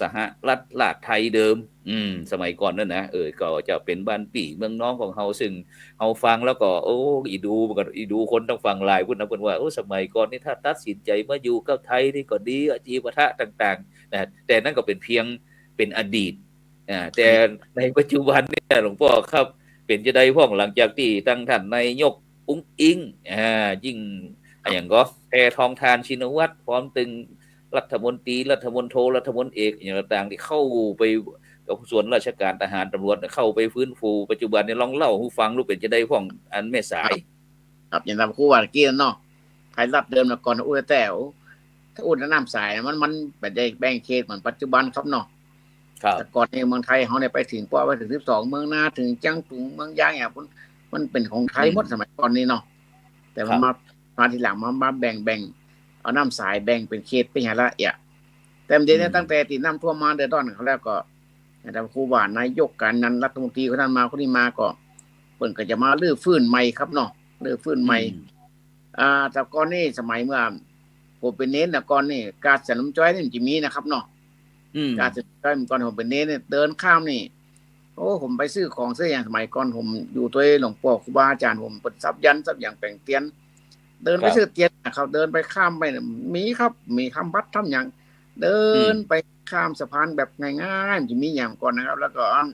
สหรัฐราชไทยเดิม อืม สมัยก่อนนั่นนะ เออ ก็จะเป๋นบ้านปี้เมืองน้องของเฮา ซึ่งเฮาฟังแล้วก็ โอ้ อีดู มันก็ อีดูคนตังฝั่งลาวปู๊นนะ เปิ้นว่า โอ้ สมัยก่อนนี่ถ้าตัดสินใจ๋มาอยู่กับไทยนี่ก็ดีอะ จีปะทะต่างๆ นะ แต่นั่นก็เป๋นเพียง เป๋นอดีต อ่า แต่ในปัจจุบันเนี่ยหลวงป้อครับ เป๋นจาใดพ่อง หลังจากตี้ตังท่านนายกอุ๊งอิ๊ง อ่า ยิ่ง อะหยังก็ แพทองธาร ชินวัตร พร้อมตึงรัฐมนตรี รัฐมนโท รัฐมนเอก อะหยังต่างๆ ตี้เข้าไป ส่วนราชก๋าน ทหาร ตำรวจ เข้าไปฟื้นฟู ปัจจุบันนี่ลองเล่าหื้อฟังดู เป๋นจาใดพ่อง อันแม่สาย ครับ อย่างต๋ามครูว่าตะกี้นั่นเนาะ ไทยรัฐเดิมนะ ก่อนอู้แต๊ ถ้าอู้น้ำสายนะ มัน มันบ่ได้แบ่งเขตเหมือนปัจจุบันครับเนาะ ครับ แต่ก่อนนี่เมืองไทยเฮาเนี่ยไปเถิง กว่าไปเถิงสิบสองเมืองนา เถิงเจียงตุง เมืองยางเนี่ย มัน มันเป๋นของไทยหมด อืม สมัยก่อนนี่เนาะ แต่มัน ครับ มา มาทีหลัง มา มาแบ่ง แบ่ง เอาน้ำสายแบ่งเป๋นเขตไปหั้นละเอียด แต่เดี๋ยวนี้ อืม ตั้งแต่ตี้น้ำท่วมมาเดือดร้อนเขาแล้วก็ แต่ครูว่านายกก๋านนั้น รัฐมนตรีคนนั้นมา คนนี้มาก็ เปิ้นก็จะมารื้อฟื้นใหม่ครับเนาะ รื้อฟื้นใหม่ อืม อ่า แต่ก่อนนี่สมัยเมื่อผมเป๋นเณรนะ ก่อนนี่ กาดสันลมจ้อยนี่มันจะมีนะครับเนาะ อืม กาดสันลมจ้อย เมื่อก่อนผมเป๋นเณรเนี่ย เดินข้ามนี่ โอ้ ผมไปซื้อของซื้ออย่าง สมัยก่อนผมอยู่ตวยหลวงป้อครูบาอาจ๋ารย์ ผมเปิ้นสับยันต์สับหยังแป๋งเตียน เดินไป ครับ ซื้อเตียนนะครับ เดินไปข้ามไปเนี่ย มีครับ มีทำบัตรทำหยัง เดิน อืม ไปข้ามสะพานแบบง่ายๆ มันจะมีอย่างก่อนนะครับ แล้วก็อัน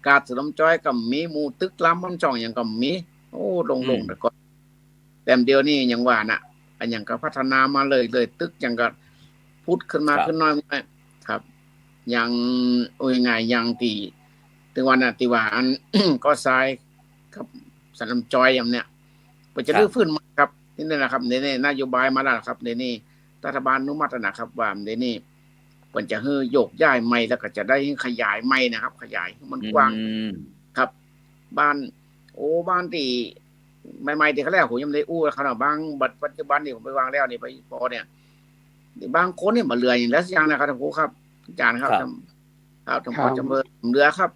กาดสันลมจ้อยก็มี หมู่ตึกรามบ้านช่องหยังก็มี โอ้ โล่งๆ อืม แต่ก่อน แต่เดี๋ยวนี้ยังว่าน่ะ อะหยังก็พัฒนามาเรื่อยๆ ตึกหยังก็ผุดขึ้นมา ครับ ขึ้นน้อยๆ ครับ อย่าง เอาง่ายๆ อย่างตี้ ตี้ว่าน่ะ ตี้ว่าอัน ก่อสร้างกับสันลมจ้อยอย่างเนี้ย เปิ้นจะ ครับ รื้อฟื้นใหม่ครับ นี่นะครับ เดี๋ยวนี้นโยบายมาแล้วครับ เดี๋ยวนี้รัฐบาลอนุมัติแล้วนะครับ ว่าเดี๋ยวนี้เปิ้นจะหื้อโยกย้ายใหม่ แล้วก็จะได้ขยายใหม่นะครับ ขยายให้มันกว้าง อืม ครับ บ้าน โอ้ บ้านตี้ ใหม่ๆ ตี้เขาแล้ว ผมยังบ่ได้อู้เขาเนาะ บาง บัดปัจจุบันนี่ผมไปวางแล้วนี่ ไปปอเนี่ย บางคนนี่บ่เหลืออย่างแล้วสักอย่างนะครับ ท่านครูครับ อาจารย์ครับ ครับ ครับ ท่าน ครับ ผอ.จำเริญ เหลือครับ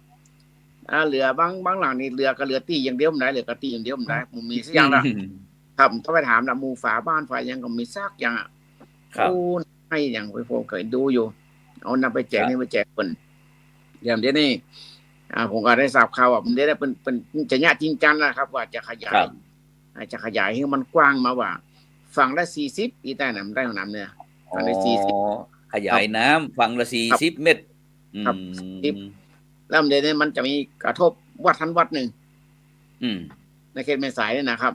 อ่า เหลือบาง บางหลังนี่เหลือก็เหลือตี้อย่างเดียวบ่ได้ เหลือก็ตี้อย่างเดียวบ่ได้ บ่มีสักอย่างละ อืม ครับ ผมก็ไปถามละ หมู่ฝาบ้านฝาหยังก็บ่มีสักอย่างอะ ครับ โอ้ ให้อย่างไป ผมก็ดูอยู่ เอานั่นไปแจก ครับ นี่ไปแจกเปิ้น อย่างเดี๋ยวนี้ อ่า ผมก็ได้ทราบข่าวว่า เดี๋ยวนี้เปิ้น เปิ้นจะเยียะจริงจังนะครับ ว่าจะขยาย ครับ อ่า จะขยายหื้อมันกว้างมาว่า ฝั่งละสี่สิบ อีกได้นะ มันได้ห้องน้ำเนี่ย ฝั่งละสี่สิบ อ๋อ ขยายน้ำ ครับ ฝั่งละสี่สิบ ครับ เมตร ครับ อืม สี่สิบ แล้วเดี๋ยวนี้มันจะมีกระทบวัดตังวัดนึ่ง อืม ในเขตแม่สายเนี่ยนะครับ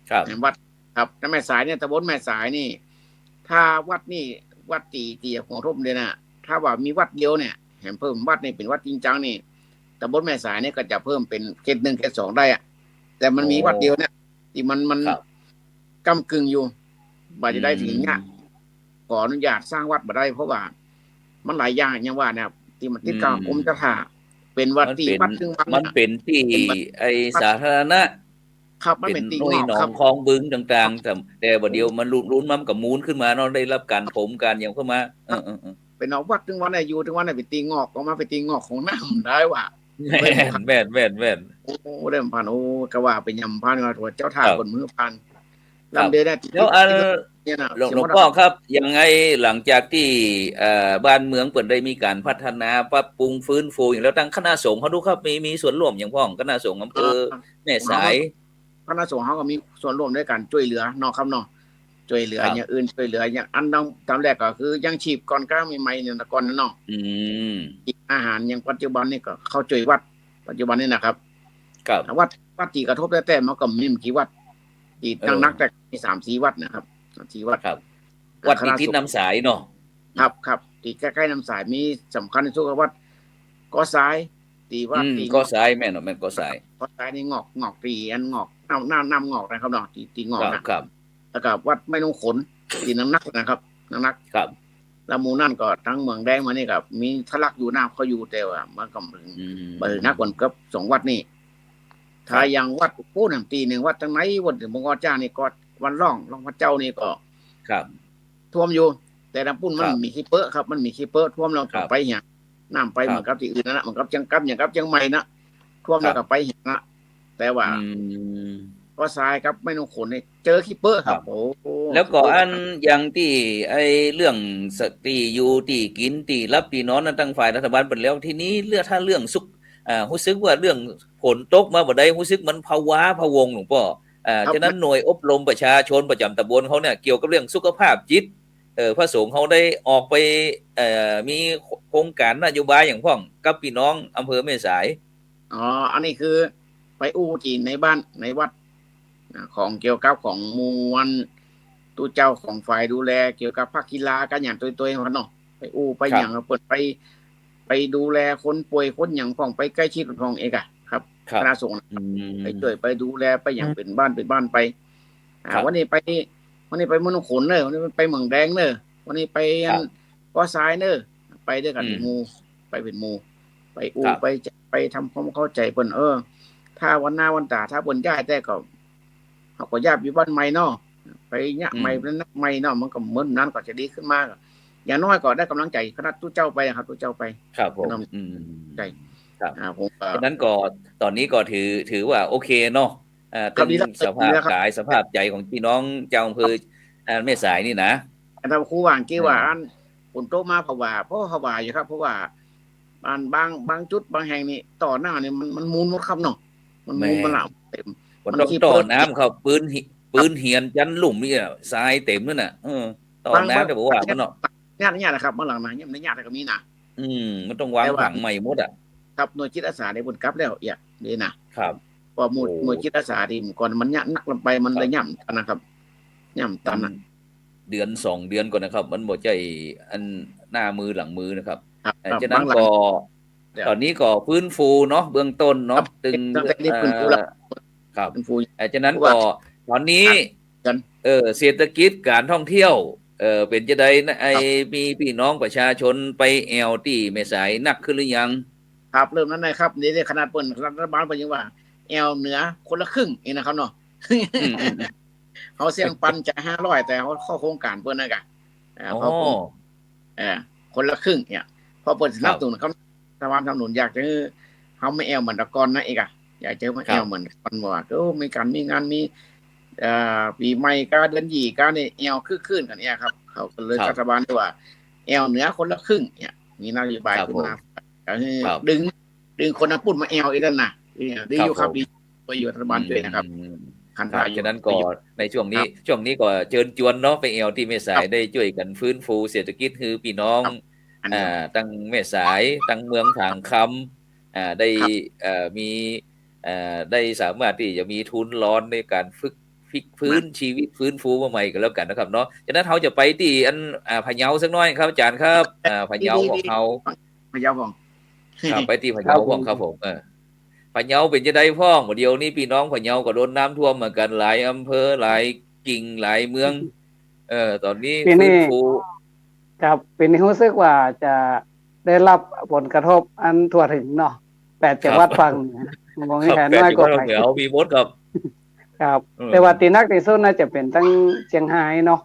ครับ วัด ครับ ในแม่สายเนี่ย ตำบลแม่สายนี่ ถ้าวัดนี่ วัดตี้ ตี้ของทบเนี่ยนะ ถ้าว่ามีวัดเดียวเนี่ย แหมเพิ่มวัดนี่เป๋นวัดจริงจังนี่ ตำบลแม่สายเนี่ยก็จะเพิ่มเป๋นเขตหนึ่ง เขตสองได้อะ แต่มันมี อ๋อ วัดเดียวเนี่ย ตี้มัน มัน ครับ ก้ำกึ่งอยู่ บ่าจะได้ อืม ถึงเนี่ย ขออนุญาตสร้างวัดบ่ได้ เพราะว่ามันหลายอย่าง อย่างว่าเนี่ย ตี้มันติดกับ อืม กรมเจ้าท่า เป๋นวัด มัน ตี้ เป๋น วัดตังวัด มัน เนี่ย เป๋นตี้ เป๋นวัด ไอ้ วัด สาธารณะ ครับ มันเป๋น เป๋นตี้ หน้วย งอก หนอง ครับ คลองบึงต่างๆ ครับ แต่ แต่บ่าเดี่ยวมันลุกลุ้น มันก็มูลขึ้นมาเนาะ ได้รับก๋านถมก๋านหยังเข้ามา เออๆๆ เป๋นเอาวัดตังวัดเนี่ย อยู่ตังวัดเนี่ย เป๋นตี้งอกออกมา เป๋นตี้งอกของน้ำได้ว่า แม่น แม่น แม่น แม่น โอ้ ได้ผ่าน โอ้ ก็ว่าเป๋นยำผ่านว่า เจ้าท่า ครับ เปิ้นหื้อผ่าน ครับ ลำเดียวได้ แล้วอัน เนี่ยนะ หลวง เสียหมด หลวงป้องครับ อย่างไงหลังจากตี้ เอ่อ บ้านเมืองเปิ้นได้มีก๋านพัฒนา ปรับปรุง ฟื้นฟูอย่างแล้ว ตังคณะสงฆ์เฮาดูครับ มี มีส่วนร่วมหยังพ่อง คณะสงฆ์อำเภอ อ่า แม่สาย คณะสงฆ์เฮาก็มีส่วนร่วมในก๋านจ้วยเหลือเนาะครับเนาะ จ้วยเหลือ ครับ อย่างอื่น จ้วยเหลืออย่างอันดัง ต๋อนแรกก็คือยังชีพก่อน ก็ใหม่ๆ เนี่ยนะ ก่อนนั้นเนาะ อืม อาหาร อย่างปัจจุบันนี่ก็เข้าจ้วยวัด ปัจจุบันนี่นะครับ ครับ วัด วัดตี้กระทบแต๊ๆ มันก็มีบ่กี่วัด ตี้ เออ หนักๆ แต่มีสามสี่วัดนะครับ สามสี่วัด ครับ วัดตี้ติดน้ำสายเนาะ ครับ ครับ ตี้ใก้ๆ น้ำสาย มีสำคัญตี้สุดก็วัดเกาะสาย ตี้วัด อืม ตี้ เกาะสาย แม่นเนาะ แม่นเกาะสาย เกาะสายนี่งอก งอกตี้อันงอก น้ำ น้ำ น้ำงอกนะครับเนาะ ตี้ ตี้งอก ครับ นะ ครับ แล้วก็วัดแม่น้ำขน ตี้หนักๆ นะครับ หนักๆ ครับ แล้วหมู่นั้นก็ตังเมืองแดงมานี่ก็มีทะลักอยู่ น้ำเข้าอยู่ แต่ว่ามันก็บ่ อืม บ่หนักกว่ากับสองวัดนี่ ครับ ถ้าอย่างวัดกู้นำตี้นึ่ง วัดตังใน วัดหลวงพ่อจ้านี่ก็ วัดร่อง ร่องพระเจ้านี่ก็ ครับ ท่วมอยู่ แต่ตางปุ้นมัน ครับ มีขี้เปื้อครับ มันมีขี้เปื้อ ท่วมแล้ว ครับ ไปเหีย น้ำไป ครับ เหมือนกับตี้อื่นนั่นแหละ เหมือนกับเจียงกำ อย่างกับเจียงใหม่นะ ท่วมแล้ว ครับ ก็ไปเหียนะ แต่ว่า อืม เกาะสายกับแม่น้ำขนนี่เจอขี้เปื้อครับ ครับ โอ้ แล้วก็ ขี้เปื้อ อัน ครับ อย่างตี้ไอ้เรื่องสะ ตี้อยู่ตี้กินตี้หลับตี้นอนนั้น ตังฝ่ายรัฐบาลเปิ้นแล้ว ทีนี้เรื่อง ถ้าเรื่องสุข อ่า ฮู้สึกว่าเรื่องฝนตกมาบ่ได้ ฮู้สึกมันผวาพะวง หลวงป้อง อ่า ครับ ฉะนั้นหน่วยอบรมประชาชนประจ๋ำต๋ำบลเฮาเนี่ย เกี่ยวกับเรื่องสุขภาพจิต เอ่อ พระสงฆ์เฮาได้ออกไป เอ่อ มีโครงก๋านนโยบายหยังพ่องกับปี้น้องอำเภอแม่สาย อ๋อ อันนี้คือไปอู้ตี้ในบ้านในวัด อ่า ของเกี่ยวกับของหมู่อันตุ๊เจ้าของฝ่ายดูแลเกี่ยวกับภาคกีฬากั๋นหยังตวยๆ เฮาเนาะ ไปอู้ไป ครับ หยัง เปิ้นไป ไปดูแลคนป่วยคนหยังพ่อง ไปใก้ชิดพ่องเองอะครับ ครับ คณะสงฆ์น่ะ อืม ไปจ้วยไปดูแลไปหยังเป๋นบ้านเป๋นบ้านไป อ่า ครับ วันนี้ไป วันนี้ไปเมืองขนเน่อ วันนี้ไปเมืองแดงเน่อ วันนี้ไปอัน ครับ เกาะสายเน่อ ไปตวยกั๋น อืม เป๋นหมู่ ไปเป๋นหมู่ ไปอู้ ครับ ไป ไปทำความเข้าใจ๋เปิ้น เออ ถ้าวันหน้าวันต๋า ถ้าเปิ้นย้ายแต๊ก็ เฮาก็ย้ายไปบ้านใหม่เนาะ ไปเยียะใหม่ อืม ไปนับใหม่เนาะ มันก็เหมือนนั้นก็จะดีขึ้นมา อย่างน้อยก็ได้ก๋ำลังใจ๋คณะตุ๊เจ้าไปอะครับ ตุ๊เจ้าไป ครับผม เนาะ อืม ใจ๋ ครับ อ่า ผมก็ ฉะนั้นก็ต๋อนนี้ก็ถือ ถือว่าโอเคเนาะ อ่า ครับ ตึง ดีแล้วครับ สภาพ ดีแล้วครับ ก๋าย สภาพใจ๋ของปี้น้องจาวอำเภอ ครับ อ่า แม่สายนี่นะ อันนั้นครูว่าเมื่อกี้ว่า อ่า อันฝนตกมาผวา เพราะผวาอยู่ครับ เพราะว่า อันบาง บางจุดบางแห่งนี่ ต่อหน้านี่มัน มันมูลหมดครับเนาะ มันมูล แม่ มันละเต็ม มันต้อง มันขี้ ต่อ เปิ้น น้ำเข้า ปืนหิ ปืนเหียนจันลุ่มนี่อะ ทรายเต็มนั่นน่ะ เออ ต่อ บาง น้ำ บาง แต่บ่ว่ามันเนาะ เนี่ย เนี่ยนะครับ บางหลังนะ เนี่ย ในเนี่ยก็มีนะ อืม มันต้องวาง แต่ว่า ผังใหม่หมดอะ ครับ หน่วยจิตอาสาเนี่ยเปิ้นกลับแล้ว เอี้ย นี่นะ ครับ เพราะหมู่ โอ้ หน่วยจิตอาสาที่ก่อนมันเยียะหนักลงไป มัน ครับ เลยเยียะตันนะครับ เยียะตันน่ะ มันเดือนสองเดือนก่อนนะครับ มันบ่ใจ้อันหน้ามือหลังมือนะครับ ครับ เอ่อ ครับ ฉะนั้น บางหลัง ก็ เดี๋ยว ต๋อนนี้ก็ฟื้นฟูเนาะ เบื้องต้นเนาะ ครับ ตึง ตั้งแต่นี้ เอ่อ ฟื้นฟูแล้ว ครับ ฟื้นฟู เอ่อ ฉะนั้น เพราะว่า ก็ ต๋อนนี้ ครับ เอ่อ เศรษฐกิจก๋านท่องเที่ยว เอ่อ เป๋นจาใดนะ ไอ้ ครับ มีปี้น้องประชาชนไปแอ่วตี้แม่สายนักขึ้นหรือยัง ครับ เริ่มแล้วนะครับ นี่ นี่ขนาดเปิ้น รัฐบาลเปิ้นยังว่า แอ่วเหนือคนละครึ่งนี่นะครับเนาะ อืม อืม อืม เฮาเสี้ยงปันจ่ายห้าร้อย แต่เฮาเข้าโครงก๋านเปิ้นนั่นก่ะ เอ่อ อ๋อ เข้าโครง เอ่อ คนละครึ่งเนี่ย เพราะเปิ้นสนับสนุน ครับ คำ สถาบันสนับสนุน อยากจะหื้อเฮามาแอ่วเหมือนแต่ก่อนนะเอกอะ อยากจะมา ครับ แอ่วเหมือนแต่ก่อนว่า โอ้ มีก๋าน มีงาน มี เอ่อ ปี๋ใหม่ก้า เดือนยี่ก้านี่ แอ่วคึกคื้นกั๋นเนี่ยครับ เขาก็เลย ครับ รัฐบาลที่ว่า แอ่วเหนือคนละครึ่งเนี่ย มีนโยบาย ครับ ขึ้นมา ผม อยากหื้อ ครับ ดึง ดึงคนนั้นปุ้นมาแอ่วอีกนั่นน่ะ เออ ดีอยู่ครับ ครับผม ดี ประโยชน์รัฐบาล อืม ช่วยนะครับ อืม หัน ครับ มาอยู่ ฉะนั้นก็ ประโยชน์ ในช่วงนี้ ครับ ช่วงนี้ก็เจิญจวนเนาะ ไปแอ่วตี้แม่สาย ครับ ได้จ้วยกั๋นฟื้นฟูเศรษฐกิจหื้อปี้น้อง ครับ อันนี้ อ่า ตังแม่สาย ตังเมืองผางคำ อ่า ได้ ครับ เอ่อ มี เอ่อ ได้สามารถตี้จะมีทุนรอนในก๋านฝึก พลิกฟื้น มา ชีวิต ฟื้นฟูมาใหม่ก็แล้วกั๋นนะครับเนาะ ฉะนั้นเฮาจะไปตี้อัน อ่า พะเยาสักหน้อยครับอาจ๋ารย์ครับ อ่า พะเยา ดีๆ ของเฮา พะเยาของ ครับ ไปตี้พะเยา ครับผม พ่องครับผม เออ พะเยาเป๋นจาใดพ่อง เดี๋ยวนี้ปี้น้องพะเยาก็โดนน้ำท่วมเหมือนกั๋น หลายอำเภอ หลายกิ่ง หลายเมือง เออ ต๋อนนี้ ปี๋นี้ ฟื้นฟู ครับ ปี๋นี้ฮู้สึกว่าจะได้ฮับผลกระทบอันทั่วเถิงเนาะ แปดจังหวัด ครับ ภาคเหนือ บ่มี ครับ ใผน้อยกว่า แปดจังหวัด ใผ ภาคเหนือ มีหมดครับ ครับ อืม แต่ว่าตี้หนักตี้สุดน่าจะเป๋นตังเจียงฮายเนาะ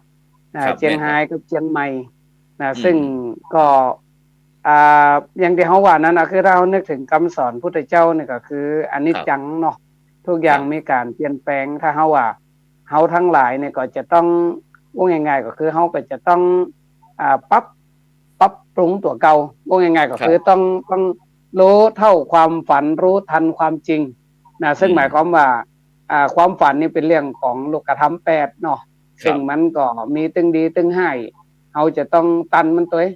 อ่า ครับ เจียงฮาย แม่นครับ กับเจียงใหม่นะ อืม ซึ่งก็ อ่า อย่างตี้เฮาว่านั่นน่ะ คือถ้าเฮานึกเถิงกำสอนพุทธเจ้านี่ก็คืออนิจจังเนาะ ครับ ทุกอย่าง ครับ มีก๋านเปลี่ยนแปลง ถ้าเฮาว่า เฮาตังหลายเนี่ยก็จะต้อง อู้ง่ายๆ ก็คือเฮาก็จะต้อง อ่า ปรับ ปรับปรุงตั๋วเก่า อู้ง่ายๆ ก็คือ ครับ ต้อง ต้องฮู้เท่าความฝัน ฮู้ตันความจริงนะ ซึ่ง อืม หมายความว่า อ่า ความฝันนี่เป๋นเรื่องของโลกธรรมแปดเนาะ ครับ ซึ่งมันก็มีตึงดีตึงฮ้าย เฮาจะต้องตันมันตวย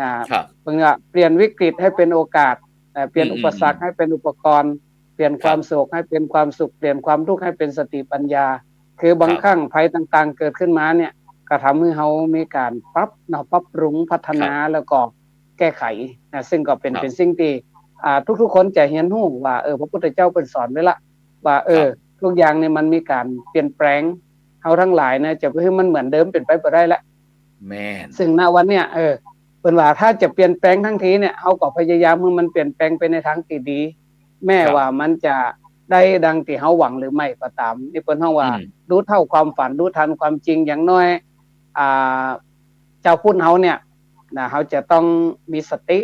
อ่า ครับ เปิ้นว่าเปลี่ยนวิกฤตให้เป๋นโอกาส เอ่อ เปลี่ยน อืม อุปสรรค อืม ให้เป๋นอุปกรณ์ เปลี่ยน ครับ ความโศกให้เป๋นความสุข เปลี่ยนความทุกข์ให้เป๋นสติปัญญา คือบาง ครับ ครั้งภัยต่างๆ เกิดขึ้นมาเนี่ย ก็ทำหื้อเฮามีก๋านปรับเนาะ ปรับปรุง พัฒนา ครับ แล้วก็แก้ไขนะ ซึ่งก็เป๋น ครับ เป๋นสิ่งตี้ อ่า ทุกๆ คนจะเฮียนฮู้ว่า เออ พระพุทธเจ้าเปิ้นสอนไว้ละ ว่า เออ ครับ ทุกอย่างเนี่ยมันมีก๋านเปลี่ยนแปลง เฮาตังหลายนะ จะไปหื้อมันเหมือนเดิมเป๋นไปบ่ได้ละ แม่น ซึ่ง ณ วันเนี่ย เออ เปิ้นว่าถ้าจะเปลี่ยนแปลงตังทีเนี่ย เฮาก็พยายามหื้อมันเปลี่ยนแปลงไปในตางตี้ดี แม้ ครับ ว่ามันจะได้ดังตี้เฮาหวังหรือไม่ก็ต๋าม นี่เปิ้นฮ้องว่า อืม ฮู้เท่าความฝัน ฮู้ตันความจริง อย่างน้อย อ่า จาวพุทธเฮาเนี่ยนะ เฮาจะต้องมีสติ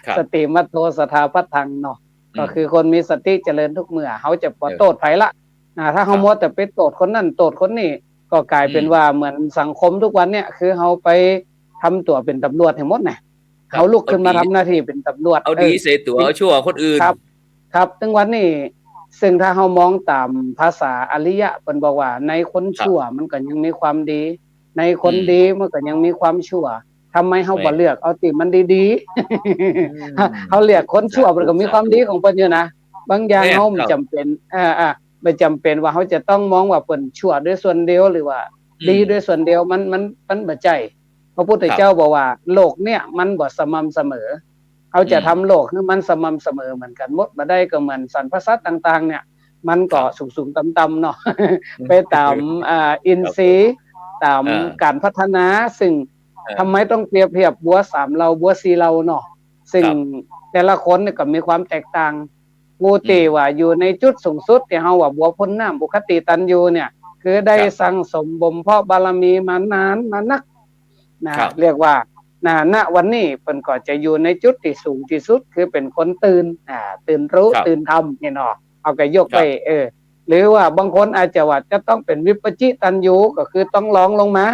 ครับ สติมัตโธสตถาปัฏฐังเนาะ อืม ก็คือคนมีสติเจริญทุกเมื่อ เฮาจะบ่ เออ โต้ษใผละ อ่า ถ้าเฮา ครับ มัวแต่ไปโต้ษคนนั้นโต้ษคนนี้ ก็ก๋ายเป๋น อืม ว่าเหมือนสังคมทุกวันเนี่ย คือเฮาไปทำตั๋วเป๋นต๋ำรวจหื้อหมดนะ ครับ เฮาลุกขึ้นมา เอาดี ทำหน้าตี้เป๋นต๋ำรวจ เอาดี เออ ใส่ตั๋ว เอาชั่วคนอื่น ครับ ครับ ซึ่งวันนี้ ซึ่งถ้าเฮามองต๋ามภาษาอริยะ เปิ้นบอกว่าในคน ครับ ชั่วมันก็ยังมีความดี ในคน อืม ดีมันก็ยังมีความชั่ว ทำไมเฮา แม่น บ่เลือกเอาตี้มันดีๆ อืม เฮาเลือกคนชั่ว สาธุ มันก็มีความดีของเปิ้นอยู่นะ บางอย่าง แม่น เฮา ครับ บ่จ๋ำเป๋น อ่า อ่า บ่จ๋ำเป๋นว่าเฮาจะต้องมองว่าเปิ้นชั่วโดยส่วนเดียว หรือว่า อืม ดีโดยส่วนเดียว มัน มัน มันบ่ใจ้ พระพุทธเจ้า ครับ บอกว่าโลกเนี่ยมันบ่สม่ำเสมอ เฮาจะ อืม ทำโลกหื้อมันสม่ำเสมอเหมือนกั๋นหมดบ่ได้ ก็เหมือนสรรพสัตว์ต่างๆ เนี่ย มันก็ ครับ สูงๆ ต่ำๆ เนาะ ไปต๋าม อ่า อินทรีย์ ครับ ต๋าม อ่า ก๋านพัฒนา ซึ่ง อ่า ทำไมต้องเปรียบเทียบบัวสามเหล่า บัวสี่เหล่าเนาะ ซึ่ง ครับ แต่ละคนเนี่ยก็มีความแตกต่าง ผู้ตี้ อืม ว่าอยู่ในจุดสูงสุดตี้เฮาว่าบัวพ่นน้ำ อุคติตัญญูเนี่ย คือได้ ครับ สั่งสมบ่มเพาะบารมีมานานมานักนะ ครับ เรียกว่า นะ ณ วันนี้เปิ้นก็จะอยู่ในจุดตี้สูงตี้สุด คือเป๋นคนตื่น อ่า ตื่นฮู้ ครับ ตื่นธรรมเนี่ยเนาะ เฮาก็ยกไป ครับ เออ หรือว่าบางคนอาจจะว่าจะต้องเป๋นวิปปจิตัญญู ก็คือต้องรองลงมา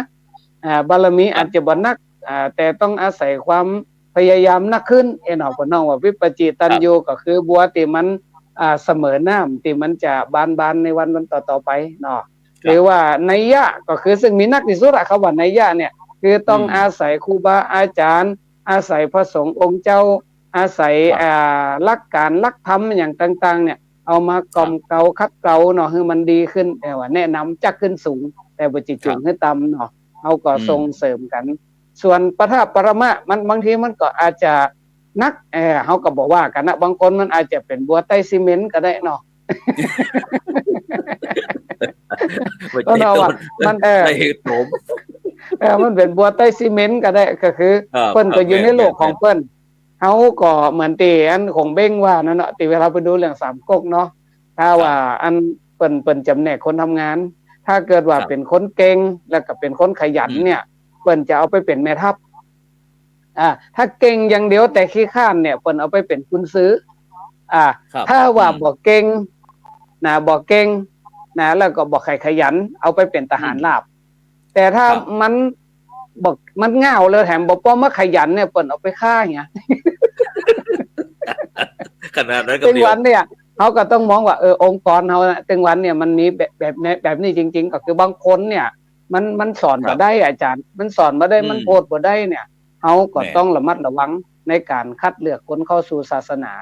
อ่า บารมี ครับ อาจจะบ่นัก อ่า แต่ต้องอาศัยความพยายามนักขึ้น เออเนาะ เปิ้นฮ้องว่าวิปปจิตัญญู ครับ ก็คือบัวตี้มัน อ่า เสมอน้ำ ตี้มันจะบานๆ ในวันๆ ต่อๆ ไปเนาะ ครับ หรือว่านัยยะ ก็คือซึ่งมีนักตี้สุดอะ กำว่านัยยะเนี่ย คือต้อง อืม อาศัยครูบาอาจ๋ารย์ อาศัยพระสงฆ์องค์เจ้า อาศัย ครับ อ่า หลักก๋านหลักธรรมอย่างต่างๆ เนี่ย เอามา ครับ กล่อมเกลาขัดเกลาเนาะ หื้อมันดีขึ้น แต่ว่าแนะนำจักขึ้นสูง แต่บ่จะจูง ครับ หื้อต่ำเนาะ เฮาก็ อืม ส่งเสริมกั๋น ส่วนปะทะปรมะ มัน บางทีมันก็อาจจะหนัก เออ เฮาก็บ่ว่ากั๋นนะ บางคนมันอาจจะเป๋นบัวใต้ซีเมนต์ก็ได้เนาะ บ่ใจ้ เนาะ ว่า ต้น มัน เออ ใจ้หื้อถม เออ มันเป๋นบัวใต้ซีเมนต์ก็ได้ ก็คือ ครับ เปิ้นก็ ครับ อยู่ในโลกของเปิ้น แม่นๆ เฮาก็เหมือนตี้อันของเบ้งว่านั่นเนาะ ตี้เวลาไปดูเรื่องสามก๊กเนาะ ถ้า ครับ ว่าอัน ปิ้น ปิ้นจ๋ำแนกคนทำงาน ถ้าเกิดว่า ครับ เป๋นคนเก่ง แล้วก็เป๋นคนขยัน อืม เนี่ย เปิ้นจะเอาไปเป๋นแม่ทัพ อ่า ถ้าเก่งอย่างเดียวแต่ขี้คร้านเนี่ย เปิ้นเอาไปเป๋นกุนซือ อ่า ครับ ถ้าว่า อืม บ่เก่ง นะ บ่เก่ง นะ แล้วก็บ่ใค่ขยัน เอาไปเป๋นทหาร อืม ราบ แต่ถ้า ครับ มัน บ่ มันง่าวเลย แถมบ่ป้อมาขยันเนี่ย เปิ้นเอาไปฆ่าเนี่ย ขนาดนั้นก็ ตึงวันเนี่ย เฮาก็ต้องมองว่า เออ องค์กรเฮาน่ะ ตึงวันเนี่ยมันมีแบบ แบบนี้ แบบนี้จริงๆ ก็คือบางคนเนี่ย มัน มันสอน ครับ บ่ได้ อาจ๋ารย์ มันสอนบ่ได้ อืม มันโพสต์บ่ได้เนี่ย เฮาก็ แม่น ต้องระมัดระวังในก๋านคัดเลือกคนเข้าสู่ศาสนา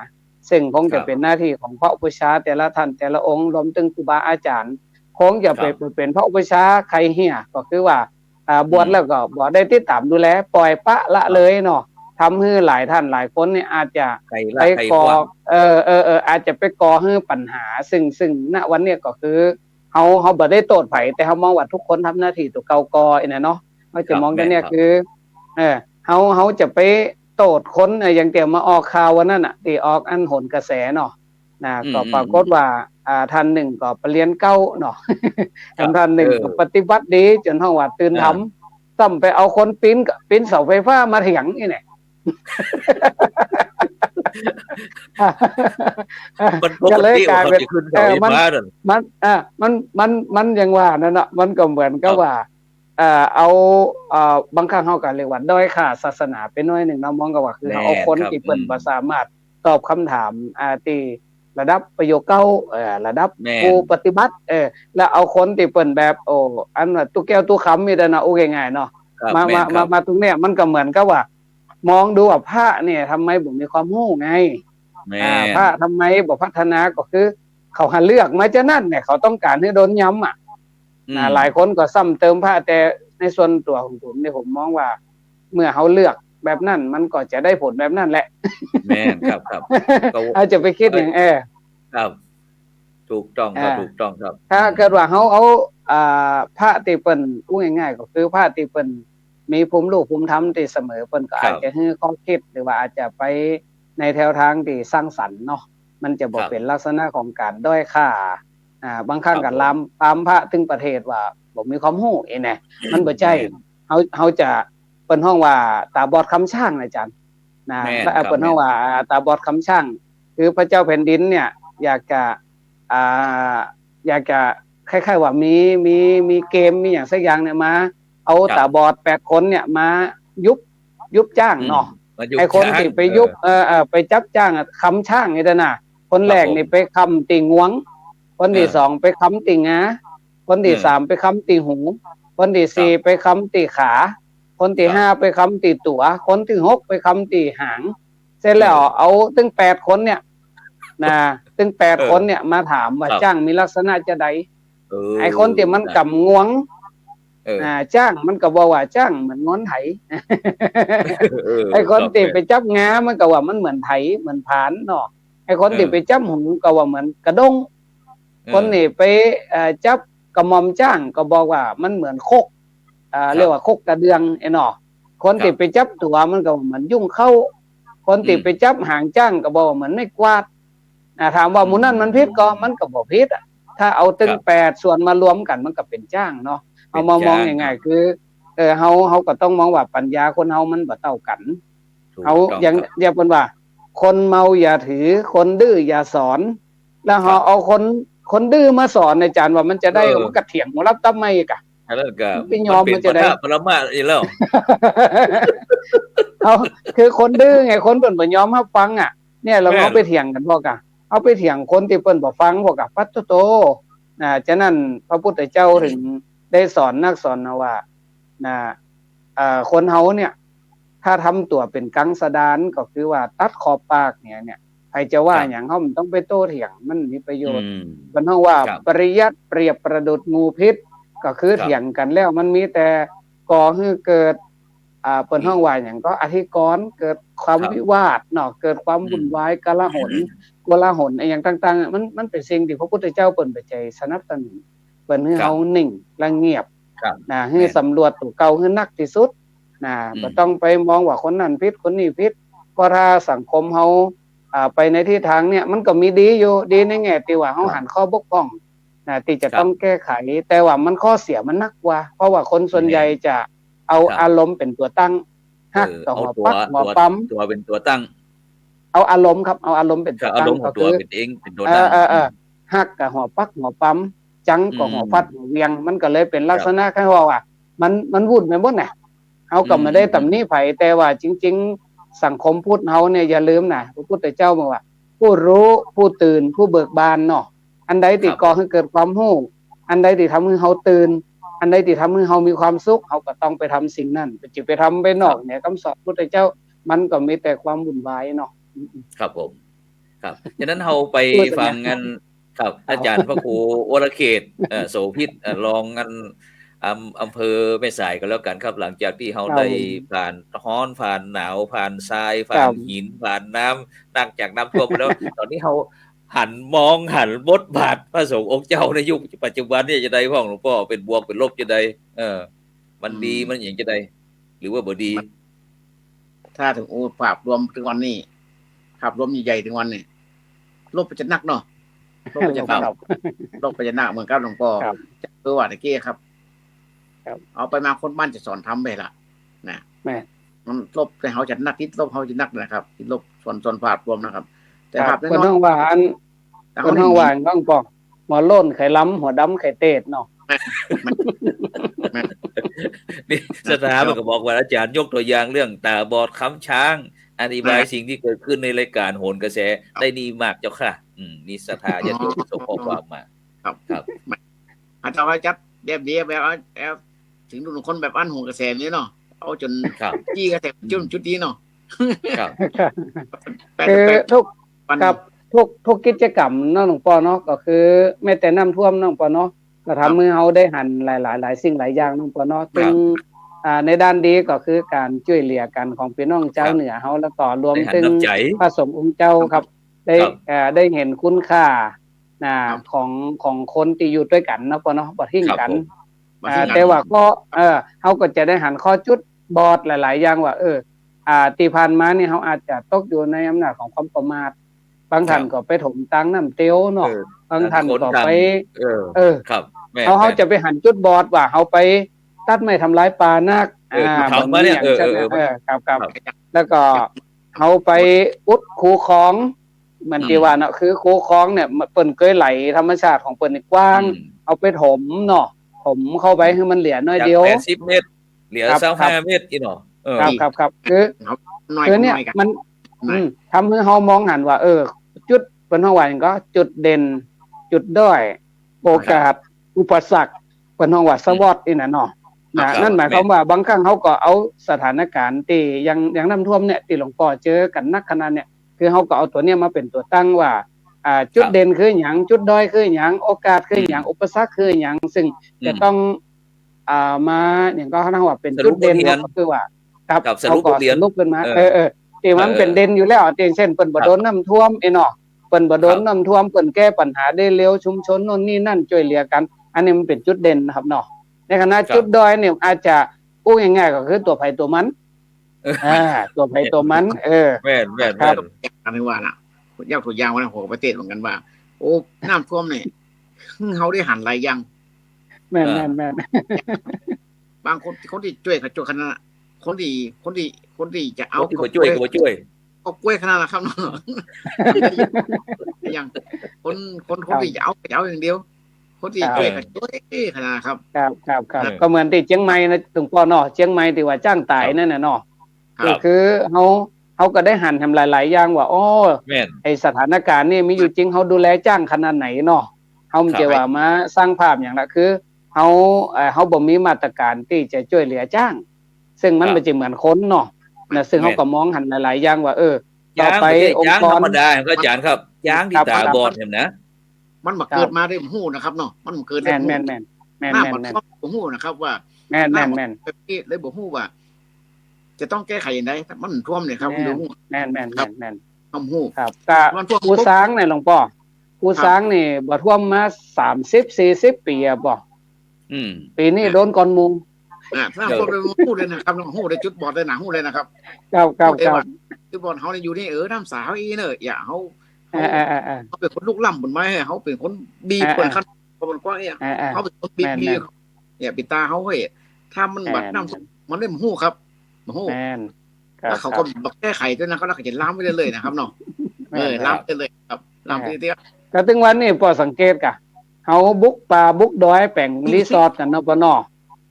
ซึ่งคงจะ ครับ เป๋นหน้าตี้ของพระอุปัชฌาย์แต่ละท่านแต่ละองค์ รวมถึงครูบาอาจ๋ารย์ คงจะไป ครับ เป๋นพระอุปัชฌาย์ใค่เหีย ก็คือว่า อ่า บวช อืม แล้วก็บ่ได้ติดต๋ามดูแล ปล่อยปละละเลยเนาะ ครับ ทำหื้อหลายท่านหลายคนเนี่ยอาจจะ ใค่ละ ไปก่อ ใค่กว้าง เออ เออ เออ อาจจะไปก่อหื้อปัญหา ซึ่ง ซึ่ง ณ วันเนี้ยก็คือ เฮา เฮาบ่ได้โต้ษใผ แต่เฮามองว่าทุกคนทำหน้าตี้ตั๋วเก่าก่อ ไอ้เนี่ยเนาะ เฮาจะ ครับ มองตรงเนี้ย แม่นครับ คือ เออ เฮา เฮาจะไปโต้ษคน เออ อย่างเตียวมาออกข่าววันนั้นน่ะ ตี้ออกอันโหนกระแสเนาะ นะ อืม ก็ปรากฏว่า อืม อ่า ท่านนึ่งก็ไปเฮียนเก๊าเนาะ ครับ ท่านนึ่ง เออ ก็ปฏิบัติดีจ๋นฮ้องว่าตื่นธรรม เออ ซ้ำไปเอาคนปี๋น ปี๋นเสาไฟฟ้ามาเถียงนี่แหละ มันปกติ ก็เลยก๋ายเป๋น ว่าเขาจะขึ้นเสาไฟฟ้านั่น เออ มัน มัน อ่า มัน มัน มันอย่างว่านั่นน่ะ มันก็เหมือนกับ ครับ ว่า เอ่อ เอา เอ่อ บางครั้งเฮาก็เรียกว่าด้อยค่าศาสนาไปหน้อยนึ่งเนาะ มองก็ว่าคือ แม่น เอาคน ครับ ตี้เปิ้น อืม บ่สามารถตอบกำถาม อ่า ตี้ระดับประโยคเก๊า เอ่อ ระดับ แม่น ผู้ปฏิบัติ เออ แล้วเอาคนตี้เปิ้นแบบ โอ้ อันว่าตุ๊แก้วตุ๊คำนี่แหละเนาะ อู้ง่ายๆ เนาะ ครับ มา แม่น มา ครับ มา มาตรงเนี้ย มันก็เหมือนกับว่า มองดูว่าพระเนี่ยทำไมบ่มีความฮู้ไง แม่น อ่า พระทำไมบ่พัฒนา ก็คือเขาหาเลือกมาจะนั้นเนี่ย เขาต้องก๋านหื้อโดนย้ำอะ อืม นะ หลายคนก็ซ้ำเติมพระ แต่ในส่วนตั๋วของผมเนี่ย ผมมองว่า เมื่อเฮาเลือกแบบนั้น มันก็จะได้ผลแบบนั้นแหละ แม่นครับ ครับ ก็ เฮาจะไปกึ๊ดหยัง เออ เออ ครับ ถูกต้องครับ อ่า ถูกต้องครับ ถ้าเกิดว่าเฮาเอา อ่า พระตี้เปิ้น อู้ง่ายๆ ก็คือพระตี้เปิ้นมีภูมิรู้ภูมิธรรมตี้เสมอ เปิ้นก็ ครับ อาจจะหื้อข้อกึ๊ด หรือว่าอาจจะไปในแถวตางตี้สร้างสรรค์เนาะ มันจะบ่ ครับ เป๋นลักษณะของก๋านด้อยค่า อ่า บางครั้ง ครับ ก็ ผม ลามปามพระตึงประเทศว่าบ่มีความฮู้ ไอ้เนี่ย มันบ่ใจ้ แม่น เฮา เฮาจะ เปิ้นฮ้องว่าต๋าบอดคำช้างนะอาจ๋ารย์ นะ แม่น แล้ว ครับ เปิ้นฮ้องว่า แม่น ต๋าบอดคำช้าง คือพระเจ้าแผ่นดินเนี่ย อยากจะ อ่า อยากจะคล้ายๆ ว่ามี มี มีเกม มีหยังสักอย่างเนี่ยมา เอา ครับ ต๋าบอดแปดคนเนี่ยมายุบ ยุบจ๊างเนาะ อืม มายุบ ไอ้คน จ๊าง ตี้ไปยุบ เออ เออ เออ ไปจับจ๊างอะ คำจ๊างนี่นะ คนแรก ครับผม นี่ไปคำตี้งวง คนตี้ เออ สองไปคำตี้งา คนตี้ เออ สามไปคำตี้หู คนตี้สี่ ครับ ไปคำตี้ขา คนตี้ ครับ ห้าไปคำตี้ตั๋ว คนตี้หกไปคำตี้หาง เสร็จแล้ว เออ เอาตึงแปดคนเนี่ย นะ ตึงแปด เออ คนเนี่ยมาถามว่า ครับ จ๊างมีลักษณะจาใด เออ ไอ้คนตี้มัน นะ กำงวง เออ อ่า จ๊างมันก็บอกว่าจ๊างเหมือนงอนไถ เออ ไอ้คนตี้ ครับ ไปจับงา มันก็ว่ามันเหมือนไถ เหมือนผานเนาะ ไอ้คนตี้ เออ ไปจับหูก็ว่าเหมือนกระด้ง เออ คนตี้ไป เอ่อ จับกระหม่อมจ๊างก็บอกว่ามันเหมือนครก อ่า ครับ เรียกว่าครกกระเดื่องไอ้เนาะ คนตี้ ครับ ไปจับตั๋วมันก็เหมือนยุ้งเข้า คนตี้ อืม ไปจับหางจ๊างก็บอกว่าเหมือนไม้กวาด อ่า ถามว่า อืม หมู่นั้นมันผิดก่อ มันก็บ่ผิดอะ ถ้าเอาตึง ครับ แปดส่วนมารวมกั๋น มันก็เป๋นจ๊างเนาะ เป๋นจ๊าง เฮามามองง่ายๆ ครับ คือ เออ เฮา เฮาก็ต้องมองว่าปัญญาคนเฮามันบ่เต้ากั๋น ถูกต้อง เฮาอย่าง ครับ เรียกเปิ้นว่า คนเมาอย่าถือ คนดื้ออย่าสอน แล้วเฮา ครับ เอาคน คนดื้อมาสอน อาจ๋ารย์ว่ามันจะได้ เออ มันก็เถียงหัวรับตับไหม้กะ อันนั้นก็ มันไปยอม มันเป๋น มันจะได้ ปะทะปรมาสอีกแล้ว เอา คือคนดื้อไง คนเปิ้นบ่ยอมฮับฟังอะ เนี่ย แล้ว แม่น เฮาไปเถียงกั๋นพอกะ เฮาไปเถียงคนตี้เปิ้นบ่ฟังพอกะ ปั๊ดโธ่ อ่า ฉะนั้นพระพุทธเจ้าถึงได้สอนนักสอนหนาว่า นะ เอ่อ คนเฮาเนี่ย ถ้าทำตั๋วเป๋นกังสดาน ก็คือว่าตัดขอบปากเนี่ย เนี่ย ใผจะว่า ครับ หยัง เฮาบ่ต้องไปโต้เถียง มันมีประโยชน์ อืม เปิ้นฮ้องว่า ครับ ปริยัติเปรียบประดุจงูพิษ ก็คือ ครับ เถียงกั๋นแล้วมันมีแต่ก่อหื้อเกิด อ่า เปิ้น อืม ฮ้องว่าหยังก็ อธิกรณ์ เกิดความ ครับ วิวาทเนาะ เกิดความ อืม วุ่นวาย กลาหล โกลาหล อะหยังต่างๆ มัน มันเป๋นสิ่งตี้พระพุทธเจ้าเปิ้นบ่ใจ้สนับสนุน เปิ้นหื้อ ครับ เฮานิ่งและเงียบ ครับ นะ หื้อ แม่น สำรวจตั๋วเก่าหื้อนักตี้สุดนะ อืม บ่ต้องไปมองว่าคนนั้นผิด คนนี้ผิด เพราะถ้าสังคมเฮา อ่า ไปในทิศตางเนี่ย มันก็มีดีอยู่ ดีในแง่ตี้ว่าเฮา ครับ หันข้อบกพร่อง อ่า ตี้จะ ครับ ต้องแก้ไข แต่ว่ามันข้อเสียมันนักกว่า เพราะว่าคนส่วนใหญ่ แม่น จะเอา ครับ อารมณ์เป๋นตั๋วตั้ง เออ ฮักก็ เอา หัว ตั๋ว ปักหัว ตั๋ว ปั๊ม ตั๋วเป๋นตั๋วตั้ง เอาอารมณ์ครับ เอาอารมณ์เป๋นตั๋วตั้ง ก็คือ อารมณ์ของตั๋วเป๋นเอง เป๋นตั๋วตั้ง เออ เออ เออ อืม ฮักก็หัวปักหัวปั๊ม จังก็ อืม หัวฟัดหัวเหวียง มันก็เลยเป๋นลักษณะ ครับ คล้ายว่า ว่ามัน มันวุ่นไปหมดน่ะ เฮาก็ อืม บ่ได้ตำหนิใผ แต่ว่าจริงๆ สังคมพุทธเฮาเนี่ยอย่าลืมนะ พระพุทธเจ้าบอกว่า ผู้รู้ ผู้ตื่น ผู้เบิกบานเนาะ อันใดตี้ ครับ ก่อหื้อเกิดความฮู้ อันใดตี้ทำหื้อเฮาตื่น อันใดตี้ทำหื้อเฮามีความสุข เฮาก็ต้องไปทำสิ่งนั้น จะไปทำไปนอก ครับ เหนือกำสอนพุทธเจ้า มันก็มีแต่ความวุ่นวายเนาะ ครับผม ครับ ฉะนั้นเฮาไป พูดนะ ฟังอัน ครับ ครับ อาจ๋ารย์พระครูวรเขต เอ่อ โสภิต เอ่อ รองอัน อำ อำเภอแม่สายก็แล้วกั๋นครับ หลังจากตี้เฮา ครับ ได้ ผม ผ่านฮ้อน ผ่านหนาว ผ่านทราย ครับ ผ่านหิน ผ่านน้ำ หลังจากน้ำท่วมไปแล้ว ต๋อนนี้เฮาหันมอง หันบทบาทพระสงฆ์องค์เจ้าในยุคปัจจุบันเนี่ยจะใดพ่องหลวงป้อ เป๋นบวกเป๋นลบจะใด เออ มันดี อืม มันหยังจะใด หรือว่าบ่ดี มัน ถ้าถึงอู้ภาพรวมตึงวันนี้ ภาพรวมใหญ่ๆ ตึงวันนี้ ลบไปจะนักเนาะ ลบไปจะนัก ครับ ลบไปจะนักเหมือนกับหลวงป้อ ครับ จะเออว่าตะกี้ครับ ครับ เอาไปมาคนบ้านจะสอนธรรมไปละนะ แม่น มันลบแต่เฮาจะนัก ติดลบเฮาจะนักนะครับ ติดลบส่วน ส่วนภาพรวมนะครับ แต่ ครับ ภาพน้อยๆ เปิ้นฮ้องว่าอัน แต่ เปิ้นฮ้องว่า เฮาได้ หลวงป้อ หมอโล้นไขล้ลำ หัวดำไขล้เตศเนาะ แม่น แม่น นี่ศรัทธามันก็บอกว่า อาจ๋ารย์ยกตั๋วอย่างเรื่องต๋าบอดคำช้าง อธิบาย ครับ สิ่งตี้เกิดขึ้นในรายการโหนกระแส ครับ ได้ดีมากเจ้าค่ะ อืม นี่ศรัทธาญาติโยมส่งข้อความมา ครับ ครับ อาจ๋ารย์ว่าจัดแบบนี้แบบ เอา เอา ถึงดูคนแบบอั้นโหนกระแสนี้เนาะ เอาจ๋น ครับ จี้กระแส อืม จุด จุดนี้เนาะ ครับ แปด คือ แปด ทุก ปัน ครับ ทุก ทุกกิจกรรมเนาะหลวงป้อเนาะ ก็คือแม้แต่น้ำท่วมเนาะหลวงป้อเนาะ ก็ทำ ครับ หื้อเฮาได้หันหลายๆ หลายสิ่งหลายอย่างเนาะหลวงป้อเนาะ ครับ ซึ่ง อ่า ในด้านดีก็คือก๋านจ้วยเหลือกั๋นของปี้น้องจาว ครับ เหนือเฮา แล้วก็รวม ได้หัน เถิง น้ำใจ๋ พระสงฆ์องค์เจ้าครับ ได้ ครับ เอ่อ ได้หันคุณค่า นะ ครับ ของ ของคนตี้อยู่ตวยกั๋นเนาะหลวงป้อเนาะ บ่ทิ้งกั๋น ครับผม บ่ทิ้งกั๋น อ่า แต่ว่าก็ เออ เฮาก็จะได้หันข้อจุดบอดหลายๆ อย่างว่า เออ อ่า ตี้ผ่านมานี่เฮาอาจจะตกอยู่ในอำนาจของความประมาท บางท่าน ครับ ก็ไปถมตางน้ำเตียวเนาะ เออ บางท่านก็ไป ทางคนทาง เออ เออ ครับ แม่น เฮา เฮา แม่น จะไปหันจุดบอดว่าเฮาไปตัดไม้ทำลายป่านัก เออ อ่า ทำมาเนี่ย บ่มีหยัง เออ เออ เออ เออ ครับ ครับ ครับ แล้วก็เฮาไปอุดคูคลอง เหมือน อืม ตี้ว่าเนาะ คือคูคลองเนี่ย มัน เปิ้นเกยไหลธรรมชาติของเปิ้นนี่กว้าง อืม เฮาไปถมเนาะ ถมเข้าไปหื้อมันเหลือน้อยเดียว จากแปดสิบเมตร เหลือ ครับ ซาวห้า ครับ เมตรอี้เนาะ เออ ครับ ครับ ครับ คือ ครับ น้อย คือเนี่ย น้อยกั๋น มัน น้อย อืม ทำหื้อเฮามองหันว่า เออ จุด เปิ้นฮ้องว่าหยังก็ จุดเด่น จุดด้อย โอกาส ครับ อุปสรรค เปิ้นฮ้องว่า อืม สวอต อี้น่ะเนาะ ครับ นะ ครับ นั่นหมายความ แม่น ว่าบางครั้งเฮาก็เอาสถานการณ์ตี้อย่าง อย่างน้ำท่วมเนี่ย ตี้หลวงป้อเจอกั๋นนักขนาดเนี่ย คือเฮาก็เอาตั๋วเนี่ยมาเป๋นตั๋วตั้งว่า อ่า จุด ครับ เด่นคือหยัง จุดด้อยคือหยัง โอกาสคือหยัง อืม อุปสรรคคือหยัง ซึ่ง อืม จะต้อง อ่า มา หยังก็เฮาว่าเป๋นจุดเด่น สรุปบทเรียน ก็คือว่า ครับ ครับ สรุปบทเรียน เฮาก็สรุปขึ้นมา เออ เออ เออ ตี้มัน เออ เป๋นเด่นอยู่แล้ว ตี้เช่น เปิ้นบ่ ครับ โดนน้ำท่วมอี้เนาะ เปิ้นบ่โดน ครับ น้ำท่วม เปิ้นแก้ปัญหาได้เร็ว ชุมชนโน่นนี่นั่นจ้วยเหลือกั๋น อันนี้มันเป๋นจุดเด่นนะครับเนาะ ในขณะ ครับ จุดด้อยเนี่ยอาจจะ อู้ง่ายๆ ก็คือตั๋วใผตั๋วมัน เออ อ่า ตั๋วใผตั๋วมัน เออ แม่น แม่น ครับ แม่น อันนี้ว่าน่ะ ยกตั๋วอย่างว่าน่ะ หัวประเทศเหมือนกั๋นว่า โอ้ น้ำท่วมเนี่ย เฮาได้หันหลายอย่าง แม่น เออ แม่น แม่น บางคน คนตี้จ้วยก็จ้วยขนาดนั้น คนตี้ คนตี้ คนตี้จะเอา คนตี้บ่จ้วยก็บ่จ้วย ก็กล้วยขนาดนั้นครับเนาะ อย่างคน คน ครับ คนตี้จะเอาก็จะเอาอย่างเดียว คนตี้ ครับ จ้วยก็จ้วยขนาดนั้นครับ ครับ ครับ ครับ เออ ก็เหมือนตี้เจียงใหม่นะ หลวงป้อเนาะ เจียงใหม่ตี้ว่าจ๊างต๋าย ครับ นั่นน่ะเนาะ ครับ ก็คือเฮา เฮาก็ได้หันแหมหลายๆ อย่างว่า อ้อ แม่น ไอ้สถานการณ์นี่มีอยู่จริง เฮาดูแลจ๊างขนาดไหนเนาะ เฮาบ่ ครับ ใจ้ว่ามาสร้างภาพหยังละ คือเฮา เอ่อ เฮาบ่มีมาตรการตี้จะจ้วยเหลือจ๊าง ซึ่งมัน ครับ บ่ใจ้เหมือนคนเนาะ นะ ซึ่ง แม่น เฮาก็มองหันหลายๆ อย่างว่า เออ จ๊าง ต่อไป บ่ใจ้ องค์กร จ๊างธรรมดาครับอาจ๋ารย์ครับ จ๊างตี้ ครับ ต๋าบอด ครับ เนี่ยนะ มันบ่เกิด ครับ มาได้บ่ฮู้นะครับเนาะ มันบ่เกิดได้ แม่น บ่ฮู้ แม่น แม่น แม่น น้ำ แม่น บ่ท่วมบ่ฮู้นะครับว่า แม่น น้ำ แม่น บ่ท่วม แม่น แบบนี้เลยบ่ฮู้ว่า จะต้องแก้ไขอย่างใด มันท่วมเนี่ยครับ แม่น บ่ฮู้ แม่น แม่น ครับ แม่น แม่น ท่วมฮู้ ครับ ก็ มันท่วม ภูซางเนี่ยหลวงป้อ ภูซาง ครับ นี่บ่ท่วมมาสามสิบ สี่สิบ ปี๋อะป้อ อืม ปี๋นี้ อ่ะ โดนก่อนหมู่ อ่ะ ถ้า เออ คนไปฮู้เลยนะครับ ฮู้เลย จุดบอดเลยนะ ฮู้เลยนะครับ ครับ ครับ ฮู้เลยว่า ครับ จุดบอดเฮาเนี่ยอยู่นี่ เออ น้ำสาเฮาอี้เนอะ อย่าเฮา เฮา เออ เออ เออ เฮาเป๋นคนลุกล้ำบนไม้ เฮาเป๋นคนดี เออ เปิ้น เออ คัน เพราะมันกว้างเนี่ย อ่าๆ เขาเป็นคนบีบ แม่นๆ เนี่ย ปิดตาเขาเฮ้ย ถ้ามันบัด แม่นๆ น้ำมันไม่ฮู้ครับ บ่ฮู้ แม่น ครับ แล้วเขาก็ ครับ บ่แก้ไขด้วยนะ เขาก็จะลามไปเรื่อยๆ นะครับเนาะ แม่น เออ ครับ ลามไปเรื่อยครับ ลามไปเรื่อย ก็เถิงวันนี้ปอสังเกตกะ เฮาบุกป่าบุกดอยแป๋งรีสอร์ทกั๋นเนาะปอเนาะ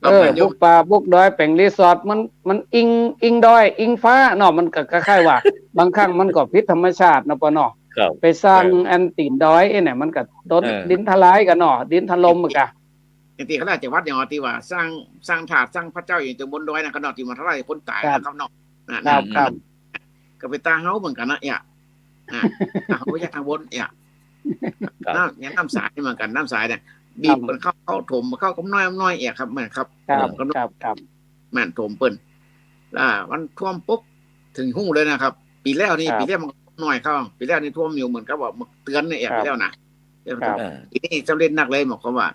ครับ เออ แม่นอยู่ บุกป่าบุกดอยแป๋งรีสอร์ท มัน มันอิง อิงดอย อิงฟ้าเนาะ มันก็คล้ายๆ ว่า บางครั้งมันก็ผิดธรรมชาติเนาะปอเนาะ ครับ ไปสร้าง เออ อันตี๋นดอยไอ้เนี่ย มันก็โดน เออ ดินทลายกั๋นเนาะ ดินถล่มมันกะ อย่างตี้ข้าราชวัตรอย่างตี้ว่าสร้าง สร้างธาตุ สร้างพระเจ้าอยู่ตรงบนดอยนะครับเนาะ ตี้มันทลายคนต๋าย ครับ นะครับเนาะ น่ะ ครับ น่ะ ครับ ก็เป๋นต๋าเฮาเหมือนกั๋นนะเอี่ย อ่ะ เฮาอยากทางบนเอี่ย ครับ น้ำ อย่างน้ำสายนี่เหมือนกั๋น น้ำสายเนี่ย บีบ ครับ มันเข้า เข้าถม เข้ากำน้อยกำน้อยเอี่ยครับ แม่นครับ ครับ ถมกำน้อย ครับ ครับ แม่นถมเปิ้น อ่า มันท่วมปุ๊บ เถิงฮู้เลยนะครับ ปี๋แล้วนี่ ครับ ปี๋แล้วมันน้อยเข้า ปี๋แล้วนี่ท่วมอยู่เหมือนกับว่าเตือนเนี่ยเอี่ย ครับ ปี๋แล้วนะ ครับ เออ ปี๋นี้สำเร็จนักเลย หมายความว่า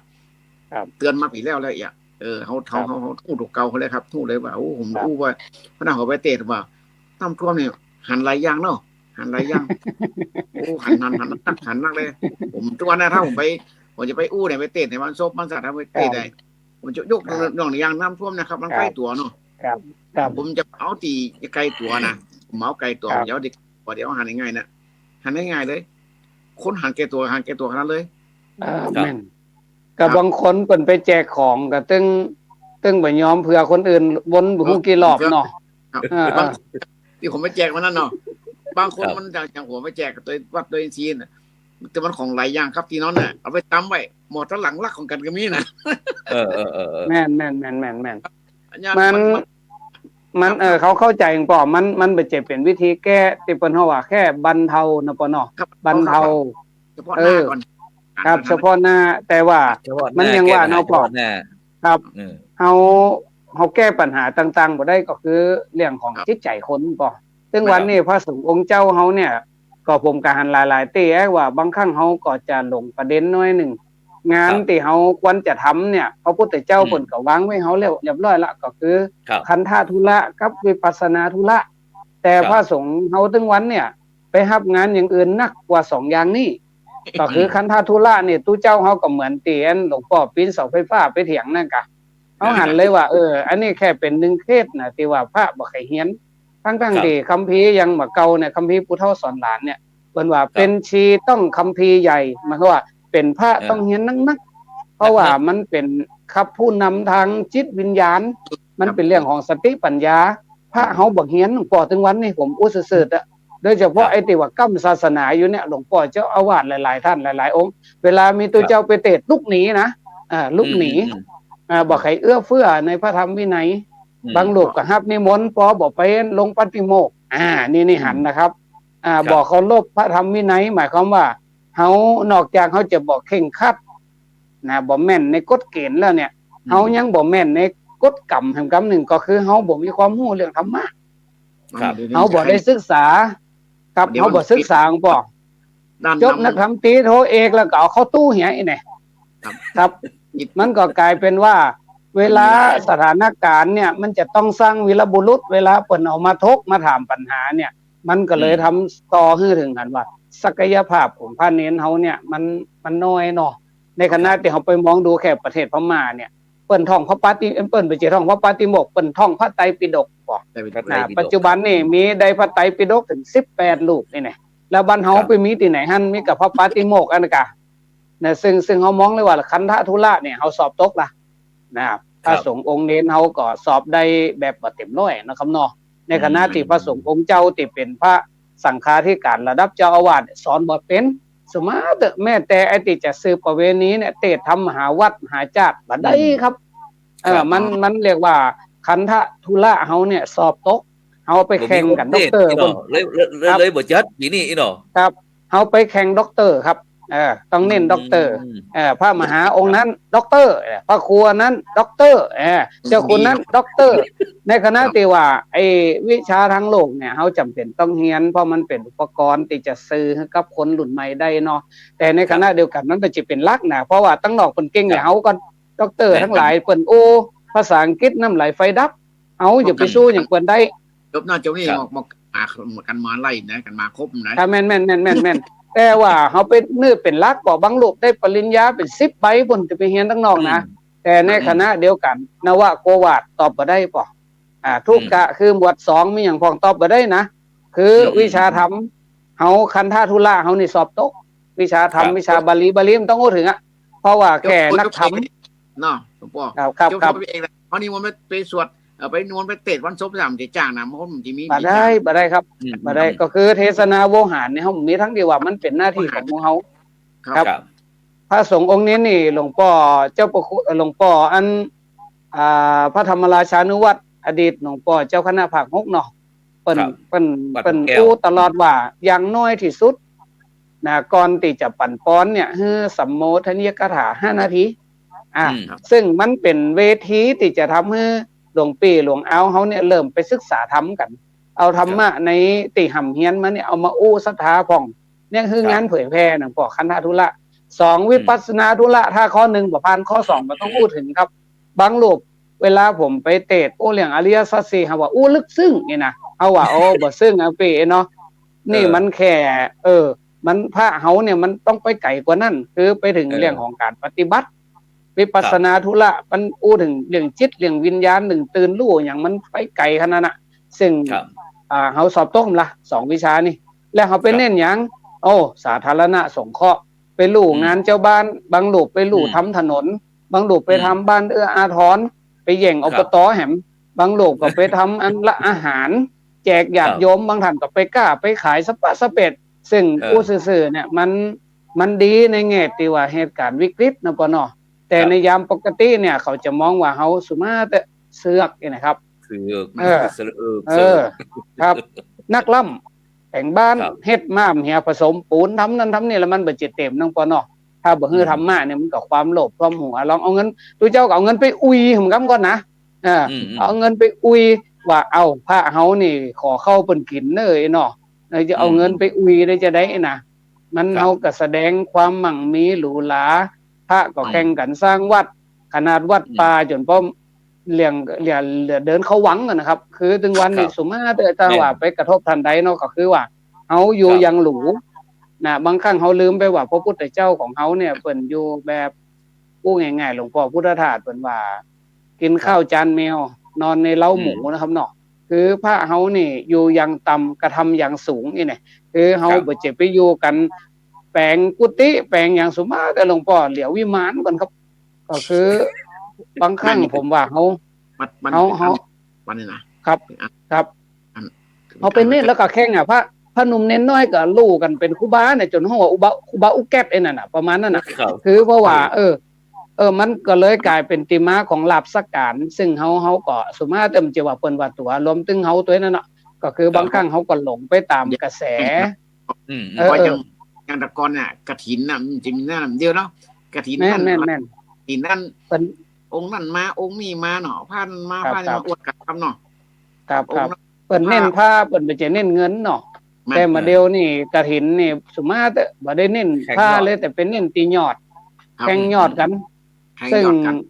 ครับ เตือนมาปี๋แล้วแล้วเอี่ย เออ เฮา เฮา ครับ เฮา เฮาฮู้ตกเก่าเขาเลยครับ ฮู้เลยว่า โอ้ ผม ครับ ฮู้ว่า พนักงานเขาไปเตะว่า น้ำท่วมนี่หันหลายอย่างเนาะ หันหลายอย่าง โอ้ หัน หัน หันนัก หันนักเลย ผมทุกวันนะ ถ้าผมไป ผมจะไปอู้เนี่ย ไปเตะในบ้านศพบ้านสัตว์ ถ้าไปเตะ ครับ ได้ ผมจะยก ครับ เรื่องอย่างน้ำท่วมนะครับ มัน ครับ ใก้ตั๋วเนาะ ครับ ครับ ผมจะเอาตี้ใก้ตั๋วนะ ผมเอาใก้ตั๋ว ครับ เดี๋ยว เดี๋ยวหันง่ายๆ นะ หันง่ายๆ เลย คนหันใก้ตั๋ว หันใก้ตั๋วขนาดเลย เออ ครับ แม่น ก็ ครับ บางคนเปิ้นไปแจกของก็ตึง ตึงบ่ยอมเผื่อคนอื่นวนบ่ฮู้กี่รอบเนาะ ครับ เออ เออ บาง ตี้ผมไปแจกวันนั้นเนาะ บางคน ครับ มันจะ อย่างผมไปแจกโตยวัดโตยอินทรีย์น่ะ แต่มันของหลายอย่างครับตี้นั้นน่ะ เอาไปตำไว้ หม้อตะหลังลักของกั๋นก็มีนะ เออ เออ เออ เออ แม่น แม่น แม่น แม่น แม่น อันเนี้ย มัน มัน มัน มัน เออ เขาเข้าใจ๋ปอ มัน มันบ่ใจ้เป๋นวิธีแก้ตี้เปิ้นเฮาว่าแก้บรรเทานะปอเนาะ ครับ บรรเทา เฉพาะหน้าก่อน เออ ครับ เฉพาะหน้า แต่ว่า เฉพาะหน้า มันยังว่าเนาะปอ แก้ปัญหาเฉพาะหน้า ครับ อืม เฮา เฮาแก้ปัญหาต่างๆ บ่ได้ก็คือเรื่องของ ครับ จิตใจ๋คนปอ ซึ่ง แม่น วันนี้พระสงฆ์องค์เจ้าเฮาเนี่ย ก็ผมก็หันหลายๆ ตี้ว่าบางครั้งเฮาก็จะหลงประเด็นหน้อยนึ่ง งาน ครับ ตี้เฮาควรจะทำเนี่ย พระพุทธเจ้า อืม เปิ้นก็วางไว้เฮาแล้วเรียบร้อยละ ก็คือ ครับ คันธะธุระกับวิปัสสนาธุระ แต่ ครับ พระสงฆ์เฮาตึงวันเนี่ย ไปฮับงานอย่างอื่นนักกว่าสองอย่างนี้ ก็คือ อืม คันธะธุระนี่ ตุ๊เจ้าเฮาก็เหมือนตี้อันหลวงป้อปีนเสาไฟฟ้าไปเถียงนั่นกะ เฮาหันเลยว่า เออ อันนี้แค่เป๋นนึ่งเคสนะ ตี้ว่าพระบ่ใค่เฮียน ทั้งๆ ครับ ตี้คัมภีร์ยังบ่าเก่าเนี่ย คัมภีร์ปู่เฒ่าสอนหลานเนี่ย เปิ้นว่า ครับ เป๋นชีต้องคัมภีร์ใหญ่ หมายความว่าเป๋นพระ เออ ต้องเฮียนนักๆ เพราะว่า นักๆ มันเป๋นคับผู้นำตางจิตวิญญาณ มันเป๋นเรื่องของสติปัญญา พระเฮาบ่เฮียน ปอตึงวันนี้ผมอู้ซื่อๆ อะ โดยเฉพาะ ครับ ไอ้ตี้ว่าก้ำศาสนาอยู่เนี่ย หลวงป้อเจ้าอาวาสหลายๆ ต้านหลายๆ องค์ เวลามีตุ๊เจ้า ครับ ไปเตศน์ลุกหนีนะ อ่า ลุกหนี อืม อืม อ่า บ่ใค่เอื้อเฟื้อในพระธรรมวินัย อืม บางรูปก็ฮับนิมนต์ ปอบ่ไปลงปาฏิโมกข์ อ่า นี่ นี่หันนะครับ อืม อ่า ครับ บ่เคารพพระธรรมวินัย หมายความว่า เฮานอกจากเฮาจะบ่เคร่งครัดนะ บ่แม่นในกฎเกณฑ์แล้วเนี่ย อืม เฮายังบ่แม่นในกฎกรรมแหมกำนึ่ง ก็คือเฮาบ่มีความฮู้เรื่องธรรมะ ครับ เฮาบ่ได้ศึกษา ครับ เดี๋ยว เฮาบ่ศึกษาปอ ด้าน จบนักธรรมตรีโทเอกแล้วก็เอาเข้าตู้เหียไอ้เนี่ย ครับ ครับ มันก็กลายเป๋นว่า เวลาสถานการณ์เนี่ย มันจะต้องสร้างวีรบุรุษ เวลาเปิ้นเอามาถกมาถามปัญหาเนี่ย มันก็เลย อืม ทำต่อหื้อเถิงอันว่า ศักยภาพของพระเณรเฮาเนี่ย มัน มันน้อยเนาะ ในขณะ ครับ ตี้เฮาไปมองดูแค่ประเทศพม่าเนี่ย เปิ้นท่องพระปาฏิ เปิ้นบ่ใจ้ท่องพระปาฏิโมกข์ เปิ้นท่องพระไตรปิฎกปอ ไตรปิฎก นะ ไตรปิฎก ปัจจุบันนี่มีได้พระไตรปิฎกเถิงสิบแปดรูปนี่นะ แล้วบ้านเฮา ครับ ไปมีตี้ไหนหั้น มีแต่พระปาฏิโมกข์อันนั้นกะ นะ ซึ่ง ซึ่งเฮามองเลยว่าคันธะธุระเนี่ย เฮาสอบตกละ นะ พระ ครับ สงฆ์องค์เณรเฮาก็สอบได้แบบบ่เต็มร้อยนะครับเนาะ ในขณะตี้ อืม พระสงฆ์องค์เจ้าตี้เป๋นพระสังฆาธิการระดับเจ้าอาวาสเนี่ย สอนบ่เป๋น สมาเถอะ แม้แต่ไอ้ตี้จะสืบประเวณีเนี่ย เตศน์ธรรมหาวัตรมหาจาตุบ่ได้ อืม ครับ เออ ครับ มัน มันเรียกว่าคันธะธุระเฮาเนี่ยสอบตก เฮาไปแข่งกั๋น บ่มีคนเตศน์ ด็อกเตอร์ ตี้เนาะ เปิ้น เลย เลย เลย ครับ เลยบ่จัดปี๋นี้อี้เนาะ ครับ เฮาไปแข่งด็อกเตอร์ครับ เออ ต้องเน้น อืม ด็อกเตอร์ เออ พระมหาองค์นั้นด็อกเตอร์ เออ พระครูนั้นด็อกเตอร์ เออ เจ้าคุณนั้นด็อกเตอร์ ในขณะ ครับ ตี้ว่าไอ้วิชาทางโลกเนี่ย เฮาจ๋ำเป๋นต้องเฮียน เพราะมันเป๋นอุปกรณ์ตี้จะสื่อให้กับคนรุ่นใหม่ได้เนาะ แต่ในขณะ ครับ เดียวกั๋นมันบ่ใจ้เป๋นหลักนะ เพราะว่าตังนอกเปิ้นเก่ง ครับ กว่าเฮาก่อ ด็อกเตอร์ แม่น ตังหลาย ครับ เปิ้นอู้ภาษาอังกฤษน้ำไหลไฟดับ เฮาอย่าไปสู้อย่างเปิ้นได้ จบหน้าจบนี่ ครับ มา มา มากั๋นมาไล่นะ กั๋นมาครบนะ ครับ แม่น แม่น แม่น แม่น แม่น แต่ว่าเฮาไปนึกเป๋นหลัก ก็บางรูปได้ปริญญาเป๋นสิบใบปู๊น จะไปเฮียนตังนอกนะ อืม แต่ในขณะเดียวกั๋น นวโกวาทตอบบ่ได้ป้อ อ่า ทุกกะ อืม คือหมวดสองมีหยังพ่องตอบบ่ได้นะ คือ อืม วิชาธรรมเฮา คันธทุละเฮานี่สอบตก วิชาธรรม ครับ วิชาบาลี บาลีมันต้องอู้เถิงอะ เพราะว่าแก่นักธรรม เนาะ หลวงป้อ ครับ ครับ จบ ครับ เฮานิมนต์ไป ไปสวด เอ่อ ไปนิมนต์ไปเตสน์วันศพสามเจจ้างนะ มันก็บ่มี บ่ได้ บ่ได้ครับ อืม บ่ได้ อืม ก็คือเทศนาโวหารนี่ เฮามีตังตี้ว่ามันเป๋นหน้าตี้ของหมู่เฮา ครับ ครับ พระสงฆ์องค์นี้นี่ หลวงป้อเจ้าประคุณ หลวงป้ออัน อ่า พระธรรมราชานุวัตร อดีตหลวงป้อเจ้าคณะภาคหกเนาะ เปิ้น ครับ เปิ้น วัด เปิ้น แก้ว อู้ตลอดว่า อย่างน้อยตี้สุดนะ ก่อนตี้จะปั๋นปอนเนี่ย หื้อสัมโมทนียกถาห้านาที อ่า อืม ซึ่งมันเป๋นเวทีตี้จะทำหื้อหลวงปี้หลวงอาวเฮาเนี่ย เริ่มไปศึกษาธรรมกั๋น เอาธรรมะ ครับ ในตี้ฮ่ำเฮียนมาเนี่ย เอามาอู้ศรัทธาพ่อง เนี่ยคืองาน ครับ เผยแผ่นะป้อ คันธทุละ สอง อืม วิปัสสนาธุระ ถ้าข้อหนึ่งบ่ผ่าน ข้อสองบ่ต้องอู้เถิงครับ บางรูป เวลาผมไปเตสน์ โอ้ เรื่องอริยสัจสี่ เฮาว่าอู้ลึกซึ้งนี่นะ เฮาว่า โอ้ บ่ซึ้งอะปี้เนาะ นี่ เออ มันแค่ เออ มัน พระเฮาเนี่ยมันต้องไปไก๋กว่านั้น คือไปเถิง เออ เรื่องของก๋านปฏิบัติ วิปัสสนาธุระ มันอู้เถิงเรื่องจิต เรื่องวิญญาณ เรื่องตื่นฮู้หยัง มันไปไก๋ขนาดนั้นน่ะ ซึ่ง ครับ อ่า เฮาสอบตกละ สองวิชานี่ แล้วเฮาไป ครับ เน้นหยัง โอ้ สาธารณสงเคราะห์ ไปฮู้ อืม งานจาวบ้าน บางรูปไปฮู้ อืม ทำถนน บางรูปไป อืม ทำบ้านเอื้ออาทร ไปแย่ง ครับ อบต แหม บางรูปก็ไปทำอันละอาหาร แจกญาติโยม ครับ บางท่านก็ไปก๊าไปขายสะปะสะเปด ซึ่ง เออ อู้ซื่อๆ เนี่ย มัน มันดีในแง่ตี้ว่าเหตุก๋ารณ์วิกฤตนะป้อเนาะ แต่ ครับ ในยามปกติเนี่ย เขาจะมองว่าเฮาสุมาแต่เสือกนี่นะครับ เสือก เออ เสือก เออ ครับ นักล่ำ แต่งบ้าน ครับ เฮ็ดม่านเหียผสมปูน ทำนั่นทำนี่ แล้วมันบ่เจ๋เต็มนะป้อเนาะ ถ้าบ่หื้อ อืม ธรรมะเนี่ย มันก็ความโลภ ความหวง ลองเอาเงิน ตุ๊เจ้าก็เอาเงินไปอุ่ยหื้อมันก่อนนะ อ่า อืม อืม เอาเงินไปอุ่ยว่า เอ้า พระเฮานี่ขอข้าวเปิ้นกิ๋นเน่อเนาะ เออ จะเอาเงิน อืม ไปอุ่ยได้จาใดนะ มัน ครับ เฮาก็แสดงความมั่งมีหรูหรา พระก็ อืม แข่งกั๋นสร้างวัด ขนาดวัด อืม ป่าจ๋นป้อม เหลือ เหลือ เหลือเดินเข้าวังอะนะครับ คือตึงวันนี้ ครับ สุมาแต่ ถ้า แม่น ว่าไปกระทบท่านใดเนาะ ก็คือว่าเฮาอยู่ ครับ อย่างหรูนะ บางครั้งเฮาลืมไปว่าพระพุทธเจ้าของเฮาเนี่ย เปิ้นอยู่แบบ อู้ง่ายๆ หลวงป้อพุทธทาสเปิ้นว่า กิ๋น ครับ ข้าวจานแมว นอนในเล้าหมู อืม นะครับเนาะ คือพระเฮานี่อยู่อย่างต่ำ กระทำอย่างสูงนี่นะ คือเฮา ครับ บ่จะไปอยู่กั๋นแป๋งกุฏิ แป๋งอย่างสุมาแต่ หลวงป้อเหลียววิมานก่อนครับ ก็คือบางครั้ง แม่น ผมว่าเฮา มัน มัน เฮา เป็น เฮา อัน วันนี้นะ ครับ เป็นอัน ครับ อัน เฮาไปเน้นแล้วก็แข่งอะ พระ พระหนุ่มเณรน้อยก็ฮู้กั๋นเป๋นครูบาเนี่ย จ๋นฮ้องว่าอุบา ครูบาอุแก๊ดไอ้นั่นน่ะ ประมาณนั้นน่ะ ครับ คือเพราะว่า เออ เออ เออ มันก็เลยก๋ายเป๋นตี้มาของลาภสักก๋าน ซึ่งเฮา เฮาก็สุมาแต่มันจะว่าเปิ้นว่าตั๋ว รวมตึงเฮาตวยนั่นเนาะ ก็คือบางครั้งเฮาก็หลงไปต๋ามกระแส อืม อืม เออ เพราะอย่าง เออ อย่างแต่ก่อนเนี่ย กฐินน่ะ มันจะมีนั่นเดียวเนาะ กฐิน แม่น นั่น แม่น แม่น กฐินนั่น เปิ้น องค์นั่นมา องค์นี้มาเนาะ พระนั่นมา ครับ พระนี่มา ครับ อวดกั๋นทำเนาะ ครับ องค์ ครับ นั้น เปิ้นเน้นพระ เปิ้นบ่จะเน้นเงินเนาะ แม่น แต่มาเดี๋ยวนี้กฐินนี่สุมาแต่บ่ได้เน้นพระเลย แข่งยอด แต่ไปเน้นตี้ยอด ครับ แข่งยอดกั๋น แข่งยอดกั๋น ซึ่ง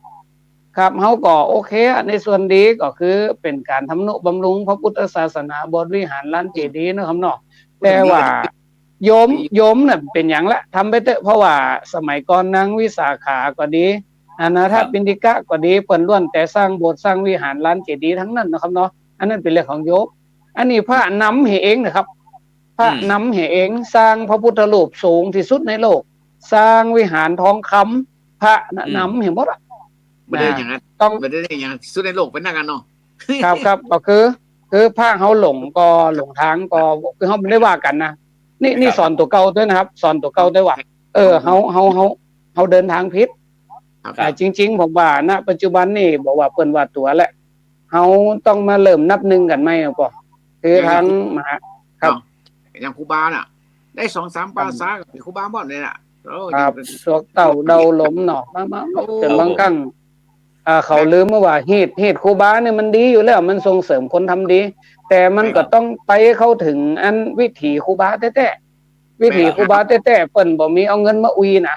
ครับ เฮาก็โอเคอะ ในส่วนดีก็คือเป๋นก๋านทำนุบำรุงพระพุทธศาสนา โบสถ์วิหารลานเจดีย์เนาะครับเนาะ แต่ว่า โยม โยมน่ะเป๋นหยังละ ทำไปเต๊อะ เพราะว่าสมัยก่อนนางวิสาขาก็ดี อนาถปิณฑิกะก็ดี เปิ้นล้วนแต่สร้างโบสถ์สร้างวิหารลานเจดีย์ทั้งนั้นนะครับเนาะ อันนั้นเป๋นเรื่องของโยม อันนี้พระนำหื้อเองนะครับ พระ อืม นำหื้อเอง สร้างพระพุทธรูปสูงตี้สุดในโลก สร้างวิหารทองคำ พระน่ะ อืม นำหื้อหมดอะ บ่ได้อย่างนั้น ต้อง บ่ได้อย่างสุดในโลกเป๋นนักกันเนาะ ครับ ครับ ก็คือ คือพระเฮาหลงก็หลงตางก็ คือเฮาบ่ได้ว่ากั๋นนะ นี่ นี่ ครับ สอนตั๋วเก่าตวยนะครับ สอนตั๋วเก่าตวยว่า เออ เฮา เฮา เฮา เฮาเดินตางผิด ครับ อ่า จริงๆ ผมว่า ณ ปัจจุบันนี่ บ่ว่าเปิ้นว่าตั๋วแหละ เฮาต้องมาเริ่มนับหนึ่งกั๋นใหม่อะป้อ คือ อย่าง ตางมหา ครับ เอ้า อย่างครูบาน่ะ ได้สองสามภาษาก็เป๋นครูบาหมดเลยน่ะ โอ้ ครับ อย่างเป๋น สวกเต้าเดาลมเนาะ มา มา มา โอ้ จ๋นบางครั้ง อ่า เขาลืมว่าฮีต ฮีตครูบาเนี่ยมันดีอยู่แล้ว มันส่งเสริมคนทำดี แต่มันก็ ใช่ครับ ต้องไปเข้าเถิงอันวิถีครูบาแต๊ๆ วิถี ใช่ครับ ครูบาแต๊ๆ เปิ้นบ่มีเอาเงินมาอุ่ยนะ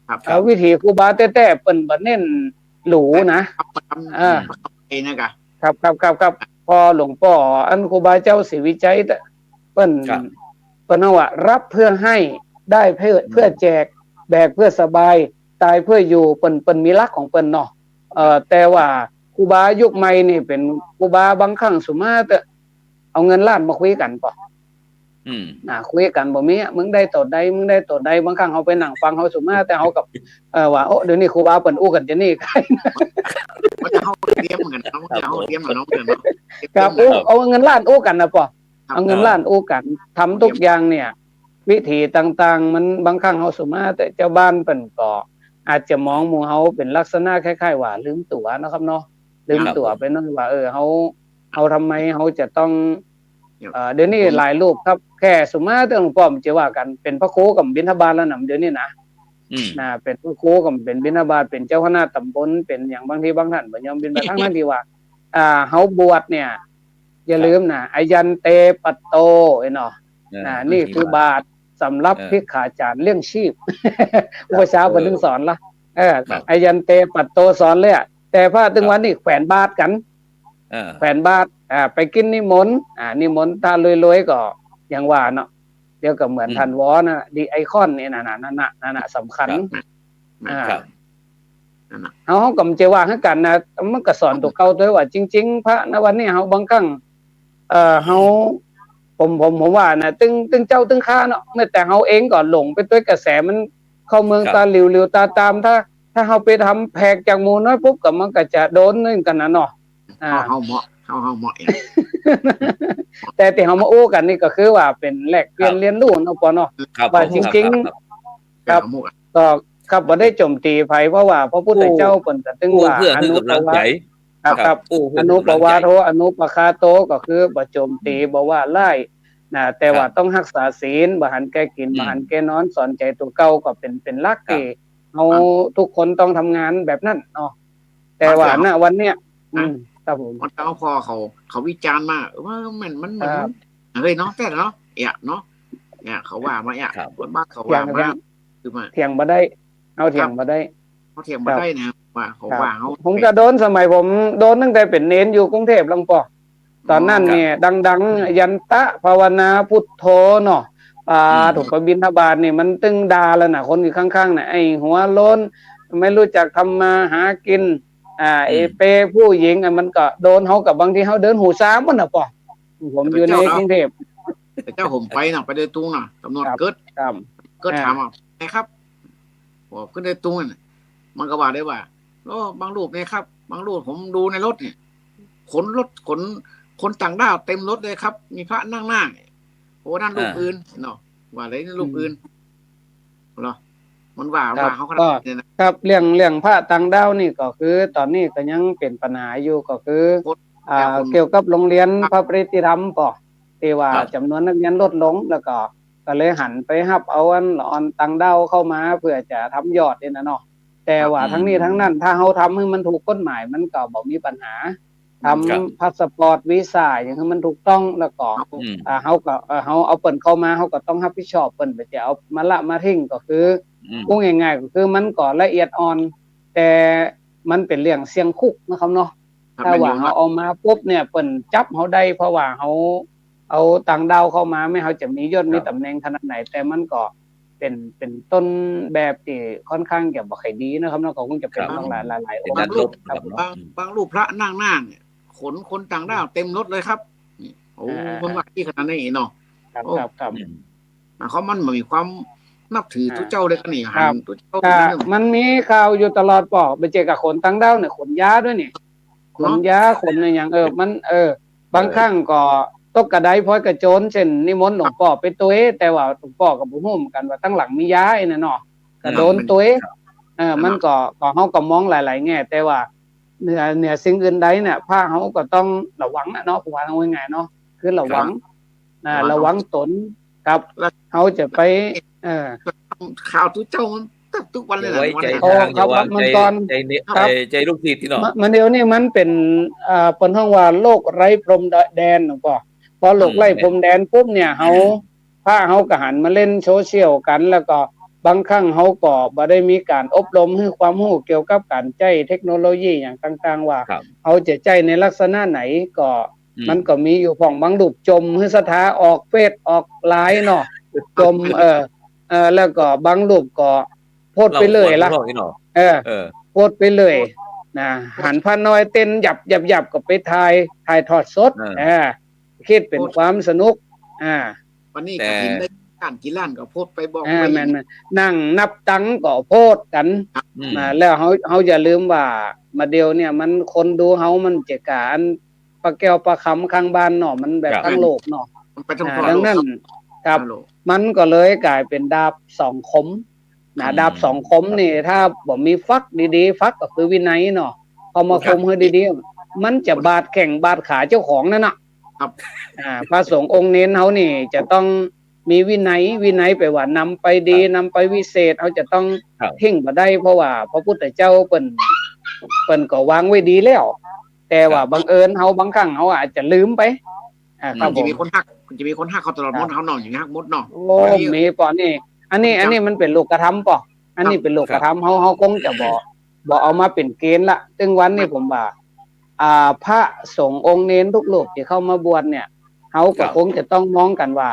ครับ ครับ อ่า วิถีครูบาแต๊ๆ เปิ้นบ่เน้นหรูนะ ครับ ครับ อ่า เองนะกะ ครับ ครับ ครับ ครับ พอหลวงป้ออันครูบาเจ้าศรีวิชัยเปิ้น ครับ เปิ้นว่า รับเพื่อให้ ได้เพื่อ อืม เพื่อแจก แบกเพื่อสบาย ตายเพื่ออยู่ เปิ้น เปิ้นมีหลักของเปิ้นเนาะ เอ่อ แต่ว่าครูบายุคใหม่นี่เป๋นครูบาบางครั้งสุมาเต๊อะ เอาเงินล้านมาคุยกั๋นปอ อืม น่ะ คุยกั๋นบ่มีอะ มึงได้เต้าใด มึงได้เต้าใด บางครั้งเฮาไปนั่งฟังเฮาสุมา แต่เฮากับ เอ่อ ว่า โอ้ เดี๋ยวนี้ครูบาเปิ้นอู้กั๋นจะนี่ มันจะเฮาเตรียมเหมือนกันเนาะ มันจะเฮาเตรียมเหมือนเนาะ ครับ อู้ เอาเงินล้านอู้กั๋นนะปอ ครับ เอาเงินล้านอู้กั๋น ทำทุกอย่างเนี่ย วิธีต่างๆ มันบางครั้งเฮาสุมา แต่จาวบ้านเปิ้นก็อาจจะมองหมู่เฮาเป๋นลักษณะคล้ายๆ ว่าลืมตั๋วนะครับเนาะ ลืมตั๋วไปหน่อยว่า เออ เฮา เฮาทำไมเฮาจะต้อง เอ่อ เดี๋ยวนี้หลายรูปครับ แค่สุมาเต๊อะหลวงป้อมจะว่ากั๋น เป๋นพระครูก็บ่บิณฑบาตแล้วนะ เดี๋ยวนี้นะ อืม นะ เป๋นพระครูก็บ่บิณฑบาต เป๋นเจ้าคณะตำบล เป๋นหยัง บางทีบางท่านบ่ยอมบิณฑบาต ทั้งๆ ที่ว่า อ่า เฮาบวชเนี่ย อย่าลืมนะ อายันเต ปัตโต เอ้ยเนาะ เออ นะ นี่คือบาตรสำหรับ เออ ภิกขาจารย์เลี้ยงชีพ อุปัชฌาย์เปิ้นถึงสอนละ เออ ครับ อายันเต ปัตโต สอนเลยอะ แต่พระตึงวันนี้แขวนบาตรกั๋น เออ แขวนบาตร อ่า ไปกิ๋นนิมนต์ อ่า นิมนต์ถ้ารวยๆ ก็อย่างว่าเนาะ เดี๋ยวก็เหมือน อืม ท่านวอนะ ดีไอคอนนี่นะ นั่นน่ะ นั่นน่ะ สำคัญ ครับ อ่า ครับ นั่นน่ะ เฮา เฮาก็บ่ใจ้ว่าหื้อกั๋นนะ มันก็สอนตั๋วเก่าตวยว่า จริงๆ พระนะวันนี้เฮาบางครั้ง เอ่อ เฮา ผม ผม ผมว่านะ ตึง ตึงเจ้าตึงข้าเนาะ แม้แต่เฮาเองก็หลงไปตวยกระแสมัน เข้าเมือง ครับ ตาหลิวหลิวตาตาม ถ้า ถ้าเฮาไปทำแผกจากหมู่น้อยปุ๊บ ก็มันก็จะโดนเหมือนกั๋นนะเนาะ อ่า เฮา เฮาเหมาะ เฮา เฮาเหมาะเอง แต่ตี้เฮามาอู้กั๋นนี่ก็คือว่าเป๋นแลกเปลี่ยน ครับ เรียนรู้เนาะปอเนาะ ครับ ว่า ผม จริงๆ ครับ ครับ ครับ เฮาเหมาะ ก็ ครับ บ่ได้โจมตีใผ เพราะว่าพระพุทธเจ้าเปิ้นก็ตึงว่า กู้เพื่อหื้อกำลังใจ๋ อนุปวาท ครับ ครับ กู้เพื่อหื้อกำลังใจ๋ อนุปวาโท อนุปคาโต ก็คือบ่โจมตี อืม บ่ว่าร้ายนะ แต่ว่า ครับ ต้องฮักษาศีล บ่หันแก่กิ๋น อืม บ่หันแก่นอน สอนใจ๋ตั๋วเก่า ก็เป๋น เป๋นหลัก ครับ ตี้เฮา ครับ ทุกคนต้องทำงานแบบนั้นเนาะ แต่ว่า ครับ ณ วันเนี้ย อืม ครับผม เพราะเจ้าพ่อเขา เขาวิจารณ์มา ว่ามัน มัน มัน ครับ มัน เฮ้ยเนาะ แต่เนาะ เอ๊ะเนาะ เนี่ย เขาว่ามา เอ๊ะ ครับ คนบ้านเขาว่ามา เถียง คือมา เถียงบ่ได้ เฮาเถียง ครับ บ่ได้ เฮาเถียงบ่ได้นะ ครับ ว่าเขา ครับ ว่าเฮา ผมก็โดน สมัยผมโดนตั้งแต่เป๋นเณรอยู่กรุงเทพฯ หลวงป้อ ตอนนั้นเนี่ย อ๋อ ครับ ดังๆ อืม ยันตะภาวนาพุทโธเนาะ อ่า อืม ถูกไปบิณฑบาตนี่มันตึงด่าแล้วนะ คนอยู่ข้างๆ น่ะ ไอ้หัวโล้น ไม่รู้จักทำมาหากิน อ่า อืม ไอ้เปย์ผู้หญิง อ่ะ มันก็โดน เฮาก็บางทีเฮาเดินหูซ้ำมันน่ะป้อ ผมอยู่ในกรุงเทพฯ แต่เจ้าผมไปน่ะ ไปดอยตุงน่ะ ตำรวจ ครับ เกิด ครับ เกิด อ่า ถามว่า "ไงครับ" บอก "ขึ้นดอยตุง" น่ะ มันก็ว่าได้ว่า "โอ้ บางรูปเนี่ยครับ บางรูปผมดูในรถเนี่ย ขนรถ ขน คนต่างด้าวเต็มรถเลยครับ มีพระนั่งหน้า โอ้ นั่นรูป อ่า อื่นเนาะ" ว่าอะไร รูปอื่น อืม เหรอ มันว่า ครับ ว่าเขาขนาด ก็ นี้นะ ครับ เรื่อง เรื่องพระต่างด้าวนี่ก็คือ ตอนนี้ก็ยังเป๋นปัญหาอยู่ ก็คือ คน อ่า คน เกี่ยวกับโรงเรียน ครับ พระปริตรธรรมป้อ ตี้ว่า ครับ จ๋ำนวนนักเรียนลดลง แล้วก็ ก็เลยหันไปฮับเอาอันละอ่อนต่างด้าวเข้ามา เปื้อจะทำยอดนี่นะเนาะ แต่ว่า ครับ ทั้งนี้ อืม ทั้งนั้น ถ้าเฮาทำหื้อมันถูกกฎหมาย มันก็บ่มีปัญหา ทำ ครับ พาสปอร์ต วีซ่า หยังหื้อมันถูกต้อง แล้วก็ ครับ อืม อ่า เฮาก็ เอ่อ เฮาเอาเปิ้นเข้ามา เฮาก็ต้องฮับผิดชอบเปิ้น บ่ใจ้เอามาละมาทิ้ง ก็คือ อืม พูดง่ายๆ ก็คือมันก็ละเอียดอ่อน แต่มันเป๋นเรื่องเสี่ยงคุกนะครับเนาะ ครับ ถ้าว่า แม่นอยู่ เฮาเอามาปุ๊บเนี่ย เปิ้นจับเฮาได้ เพราะว่าเฮาเอาต่างด้าวเข้ามา แม้เฮาจะมียศ ครับ มีต๋ำแหน่งขนาดไหน แต่มันก็เป๋น เป๋นต้นแบบตี้ค่อนข้างจะบ่ค่อยดีนะครับเนาะ ก็คงจะเป๋น ครับ ต้องหลาย หลายๆ องค์ เป๋นด้านลบ ครับ นะครับเนาะ บาง อืม บางรูปพระนั่งหน้าเนี่ย ขนคนต่างด้าว อืม เต็มรถเลยครับ นี่ โอ้ อ่า คนว่าอี้ขนาดนี้เนาะ ครับ โอ้ ครับ ครับ อืม หมายความมันมีความนับถือ อ่า ตุ๊เจ้าเลยกันนี่ ครับ หันตุ๊เจ้า ก็ เลยนะ มันมีข่าวอยู่ตลอดป้อ บ่ใจ้กับขนต่างด้าวเนี่ย ขนยาด้วยนี่ ขนยา ขนอะไรอย่าง เออ มัน เออ บางครั้งก็ตกกระไดพลอยกระโจน เช่นนิมนต์หลวงป้อไปตวย แต่ว่าหลวงป้อก็บ่ฮู้เหมือนกั๋นว่าตังหลังมียาไอ้นั่นเนาะ ก็โดนตวย ครับ เออ มันก็ ก็เฮาก็มองหลายๆ แง่ แต่ว่าเหนือ เหนือสิ่งอื่นใดเนี่ย พระเฮาก็ต้องระวังนะเนาะ ผมว่าง่ายๆ เนาะ คือระวัง ครับ นะ ระวังตน ครับ แล้ว เฮาจะไป เออ ข่าวตุ๊เจ้ามันตึ๊บทุกวันเลยนะ อย่าไว้ใจ๋ วันนี้ โอ้ ทาง ครับ อย่าวาง ครับ ใจ๋ มันก่อน ใจ๋เนี่ย ครับ ใจ๋ ใจ๋ลูกศิษย์ตี้เนาะ มะ มันเดี๋ยวนี้มันเป๋น เอ่อ เปิ้นฮ้องว่าโลกไร้พรมแดน หลวงป้อ พอโลก อืม ไร้พรมแดนปุ๊บเนี่ย เฮา พระเฮาก็หันมาเล่นโซเชียลกั๋น แล้วก็บางครั้งเฮาก็บ่ได้มีก๋านอบรมหื้อความฮู้เกี่ยวกับก๋านใจ๊เทคโนโลยีหยังต่างๆ ว่า ครับ เฮาจะใจ๊ในลักษณะไหน ก็ อืม มันก็มีอยู่พ่อง บางรูปจ่มหื้อศรัทธาออกเฟซออกไลน์เนาะ จ่ม เออ เออ แล้วก็บางรูปก็โพสต์ไปเลยละ เล่าขวัญข้างนอกนี่เนาะ เออ เออ โพสต์ไปเลยนะ หันพระน้อยเต้นหยับหยับหยับก็ไปถ่าย ถ่ายทอดสด เออ เออ คิดเป๋นความสนุก อ่า วันนี้ แต่ กฐินได้กี่ล้าน กี่ล้านก็โพสต์ไปบอก อ่า ไป แม่นๆ นั่งนับตังค์ก็โพสต์กั๋น อืม อ่า แล้วเฮา เฮาอย่าลืมว่า บ่าเดี่ยวเนี่ยมันคนดูเฮามันจะก๋าอันปลาแก้วปลาคำข้างบ้านเนาะ มันแบบ ครับ ตังโลกเนาะ มันไปทั่ว อ่า ทั่ว ดังนั้น โลกครับ ครับ ทั่วโลก มันก็เลยก๋ายเป๋นดาบสองคมนะ อืม ดาบสองคมนี่ ถ้าบ่มีฝักดีๆ ฝักก็คือวินัยเนาะ เอามา ครับ คมหื้อดีๆ มันจะบาดแข้งบาดขาเจ้าของนั่นน่ะ ครับ อ่า พระสงฆ์องค์เณรเฮานี่จะต้องมีวินัย วินัยแป๋ว่านำไปดี ครับ นำไปวิเศษ เฮาจะต้อง ครับ ทิ้งบ่ได้ เพราะว่าพระพุทธเจ้าเปิ้น เปิ้นก็วางไว้ดีแล้ว แต่ว่า ครับ บังเอิญเฮาบางครั้งเฮาอาจจะลืมไป อ่า อืม ครับ มันจะมี ผม คนฮัก มันจะมีคนฮักเฮาตลอด ครับ หมด เฮาเนาะ อย่างนี้ฮักหมดเนาะ โอ้ อันนี้ มีปอนี่ อันนี้ ครับ อันนี้มันเป๋นโลกธรรมปอ อันนี้ ครับ เป๋นโลกธรรม ครับ เฮา เฮาคงจะบ่ บ่เอามาเป๋นเกณฑ์ละ ตึงวันนี้ ครับ ผมว่า อ่า พระสงฆ์องค์เณรทุกรูปตี้เข้ามาบวชเนี่ย เฮาก็ ครับ คงจะต้องมองกั๋นว่า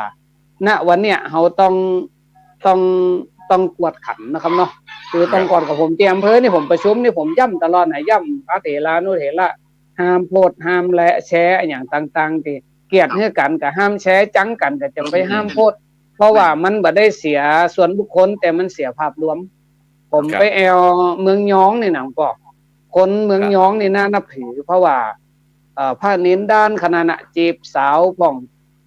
ณ วันเนี้ยเฮาต้อง ต้อง ต้องกวดขันนะครับเนาะ คือ ครับ ต้องกวดขัน ผมตี้อำเภอนี่ผมประชุมนี่ผมย้ำตลอดนะ ย้ำพระเถรานุเถระ ห้ามโพสต์ ห้ามแชร์อะหยังต่างๆ ตี้เกลียด ครับ หื้อกั๋นก็ห้ามแชร์ จังกั๋นก็จะไป อืม ห้ามโพสต์ เพราะว่า อืม มันบ่ได้เสียส่วนบุคคล แต่มันเสียภาพรวม ผม ครับ ไปแอ่วเมืองยองนี่นะปอ คนเมือง ครับ ยองนี่น่านับถือ เพราะว่า เอ่อ พระเณรด้านขนาดน่ะ จีบสาวพ่อง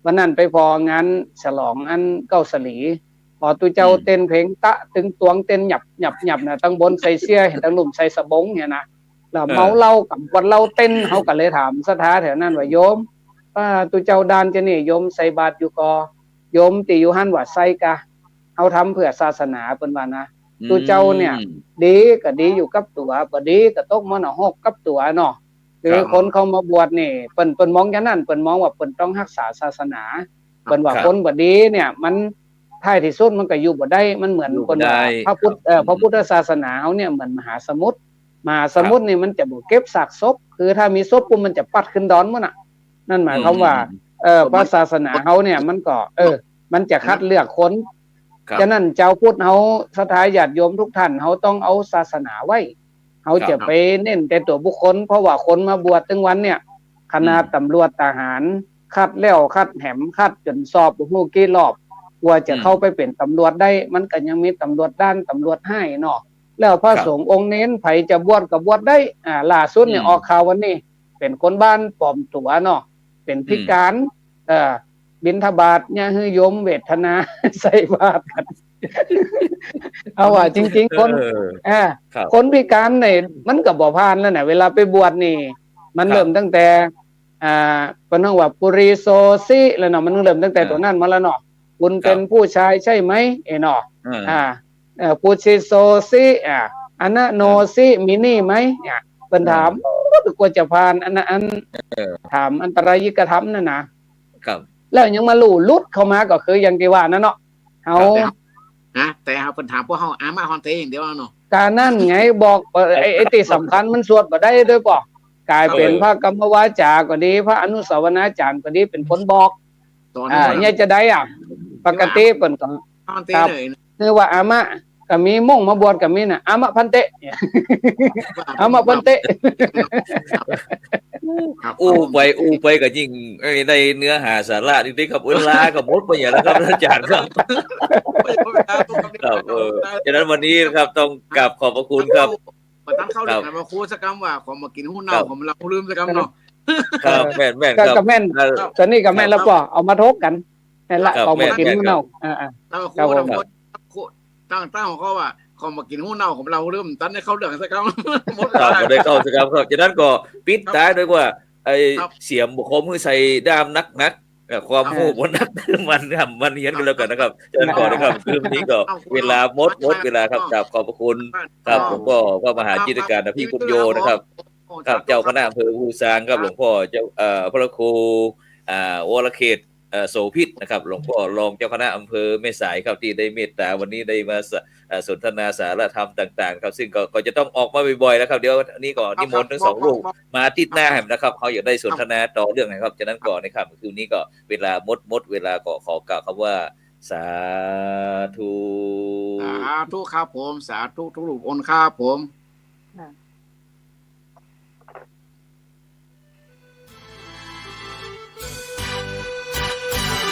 วันนั้นไปผ่องานฉลองอันเก๊าสลี ปอตุ๊เจ้า อืม เต้นเพลงตะตึงตวง เต้นหยับหยับหยับนะ ตังบนใส่เสื้อ ตังลุ่มใส่สบงเนี่ยนะ แล้ว เออ เมาเหล้าก๋ำขวดเหล้าเต้น เฮาก็เลยถามศรัทธาแถวนั้นว่า โยม อ่า ตุ๊เจ้าด้านจะนี่ โยมใส่บาตรอยู่ก่อ โยมตี้อยู่หั้นว่าใส่ก่ะ เฮาทำเพื่อศาสนา เปิ้นว่านะ อืม ตุ๊เจ้าเนี่ย ดีก็ดีอยู่กับตั๋ว บ่ดีก็ตกมรณหกกับตั๋วเนาะ คือ ครับ คนเข้ามาบวชนี่ เปิ้น เปิ้นมองอย่างนั้น เปิ้นมองว่าเปิ้นต้องฮักษาศาสนา ครับ เปิ้นว่า ครับ คนบ่ดีเนี่ย มันท้ายตี้สุดมันก็อยู่บ่ได้ มันเหมือน อยู่บ่ได้ เปิ้นว่าพระพุทธ ครับ เอ่อ พระพุทธศาสนาเฮาเนี่ยเหมือนมหาสมุทร มหาสมุทร ครับ นี่มันจะบ่เก็บซากศพ คือถ้ามีศพปุ๊บมันจะปัดขึ้นดอนหมดน่ะ นั่นหมายความว่า อืม เอ่อ พระศาสนาเฮาเนี่ยมันก็ เออ มันจะคัดเลือกคน ครับ ฉะนั้นจาวพุทธเฮา ศรัทธาญาติโยมทุกท่าน เฮาต้องเอาศาสนาไว้ เฮา ครับ จะไปเน้นแต่ตั๋วบุคคล เพราะว่าคนมาบวชตึงวันเนี่ย ขนาด อืม ตำรวจทหารคัดแล้วคัดแหม คัดจ๋นสอบบ่ฮู้กี่รอบ กว่าจะ อืม เข้าไปเป๋นตำรวจได้ มันก็ยังมีตำรวจด้าน ตำรวจฮ้ายเนาะ แล้วพระ ครับ สงฆ์องค์เณร ใผจะบวชก็บวชได้ อ่า ล่าสุดเนี่ย อืม ออกข่าววันนี้ เป๋นคนบ้านปลอมตั๋วเนาะ เป๋น อืม พิการ เอ่อ บิณฑบาตเนี่ยหื้อโยมเวทนา ใส่บาตรกั๋น เอาว่าจริงๆ คน เออ อ่า ครับ คนพิการเนี่ยมันก็บ่ผ่านแล้วนะ เวลาไปบวชนี่ มัน ครับ เริ่มตั้งแต่ อ่า เปิ้นฮ้องว่าปุริโสสิแล้วเนาะ มันเริ่มตั้งแต่ อ่า ตั๋วนั้นมาแล้วเนาะ คุณ ครับ เป๋นผู้ชายใช่ไหม เอ้ยเนาะ อ่า อ่า เอ่อ ปุริโสสิ อ่า อนะโนสิ มีหนี้ไหม อ่า เปิ้นถาม เออ โอ้ กว่าจะผ่านอันนั้น อัน เออ ถามอันตรายิกธรรมนั่นนะ ครับ แล้วยังมาลู่หลุดเข้ามาก็คืออย่างตี้ว่านั่นเนาะ เฮา ครับ แต่ นะ แต่เฮาเปิ้นถามพวกเฮา อามะฮันเต อย่างเดียวเนาะ กานั่นไง บอก เอ่อ ไอ้ ไอ้ตี้สำคัญมันสวดบ่ได้ด้วยปอ ก๋ายเป๋น เออ พระกรรมวาจาก็ดี พระอนุสาวนาจารย์ก็ดี เป๋นคนบอก ตอนนั้น อ่า เนี่ยจะได้อ่ะ ปกติเปิ้นก็ ฮันเต ครับ เลยนะ คือว่าอามะ ก็มีมงมาบวชก็มีน่ะ อามะภันเต อามะภันเต ครับ อู้ไป อู้ไปก็ยิ่ง เอ้ย ได้เนื้อหาสาระดีๆ ครับ เวลาก็หมดไปอย่างแล้วครับ อาจ๋ารย์ครับ ครับ เออ ฉะนั้นวันนี้นะครับ ต้องกราบขอบพระคุณครับ บ่ทันเข้าเรื่อง ครับ มาคุยสักกำว่า ของบ่ากิ๋นฮู้เน่า ครับ ของบ่าเล่าฮู้ลืมสักกำเนาะ ครับ แม่นๆ ครับ ก็แม่น ครับ ต๋อนนี้ก็แม่นแล้วปอ เอามาถกกั๋น แม่นละ ครับ ของบ่ากิ๋นฮู้เน่า แม่นๆ ครับ อ่าๆ ครับผม ครับ ตั้ง ตั้งหัวข้อว่า ของบ่ากิ๋นฮู้เน่า ของบ่าเล่าฮู้ลืม ตันได้เข้าเรื่องสักกำ หมด ครับ เวลา บ่ได้เข้าสักกำครับ ฉะนั้นก็ปิดท้ายด้วยว่า ไอ้ ครับ เสียมบ่คมหื้อใส่ด้ามนักๆ เอ่อ ความ ครับ ฮู้บ่นัก มัน มันเฮี้ยนกั๋นแล้วกั๋นนะครับ ฉะนั้นก็นะครับ ครับ คืนนี้ก็ ครับ เวลาหมด หมดเวลาครับ ครับ กราบขอบพระคุณครับ ครับ หลวงพ่อพระมหาจิตการอภิปุญโญนะครับ ครับ เจ้าคณะอำเภอภูซางครับ ครับ หลวงพ่อเจ้า เอ่อ พระครู อ่า วรเขต เอ่อ โสภิตนะครับ หลวงพ่อรองเจ้าคณะอำเภอแม่สายครับ ที่ได้เมตตาวันนี้ได้มาส- เอ่อ สนทนาสาระธรรมต่างๆ ครับ ซึ่งก็ ก็จะต้องออกมาบ่อยๆ แล้วครับ เดี๋ยวนี้ก็นิมนต์ทั้งสองรูปมาอาทิตย์หน้านะครับ เขาอยากได้สนทนาต่อเรื่องนะครับ ฉะนั้นก็ในค่ำคืนนี้ก็เวลาหมด หมดเวลา ก็ขอกล่าวคำว่า สาธุ สาธุครับผม สาธุทุกรูปองค์ครับผม ค่ะ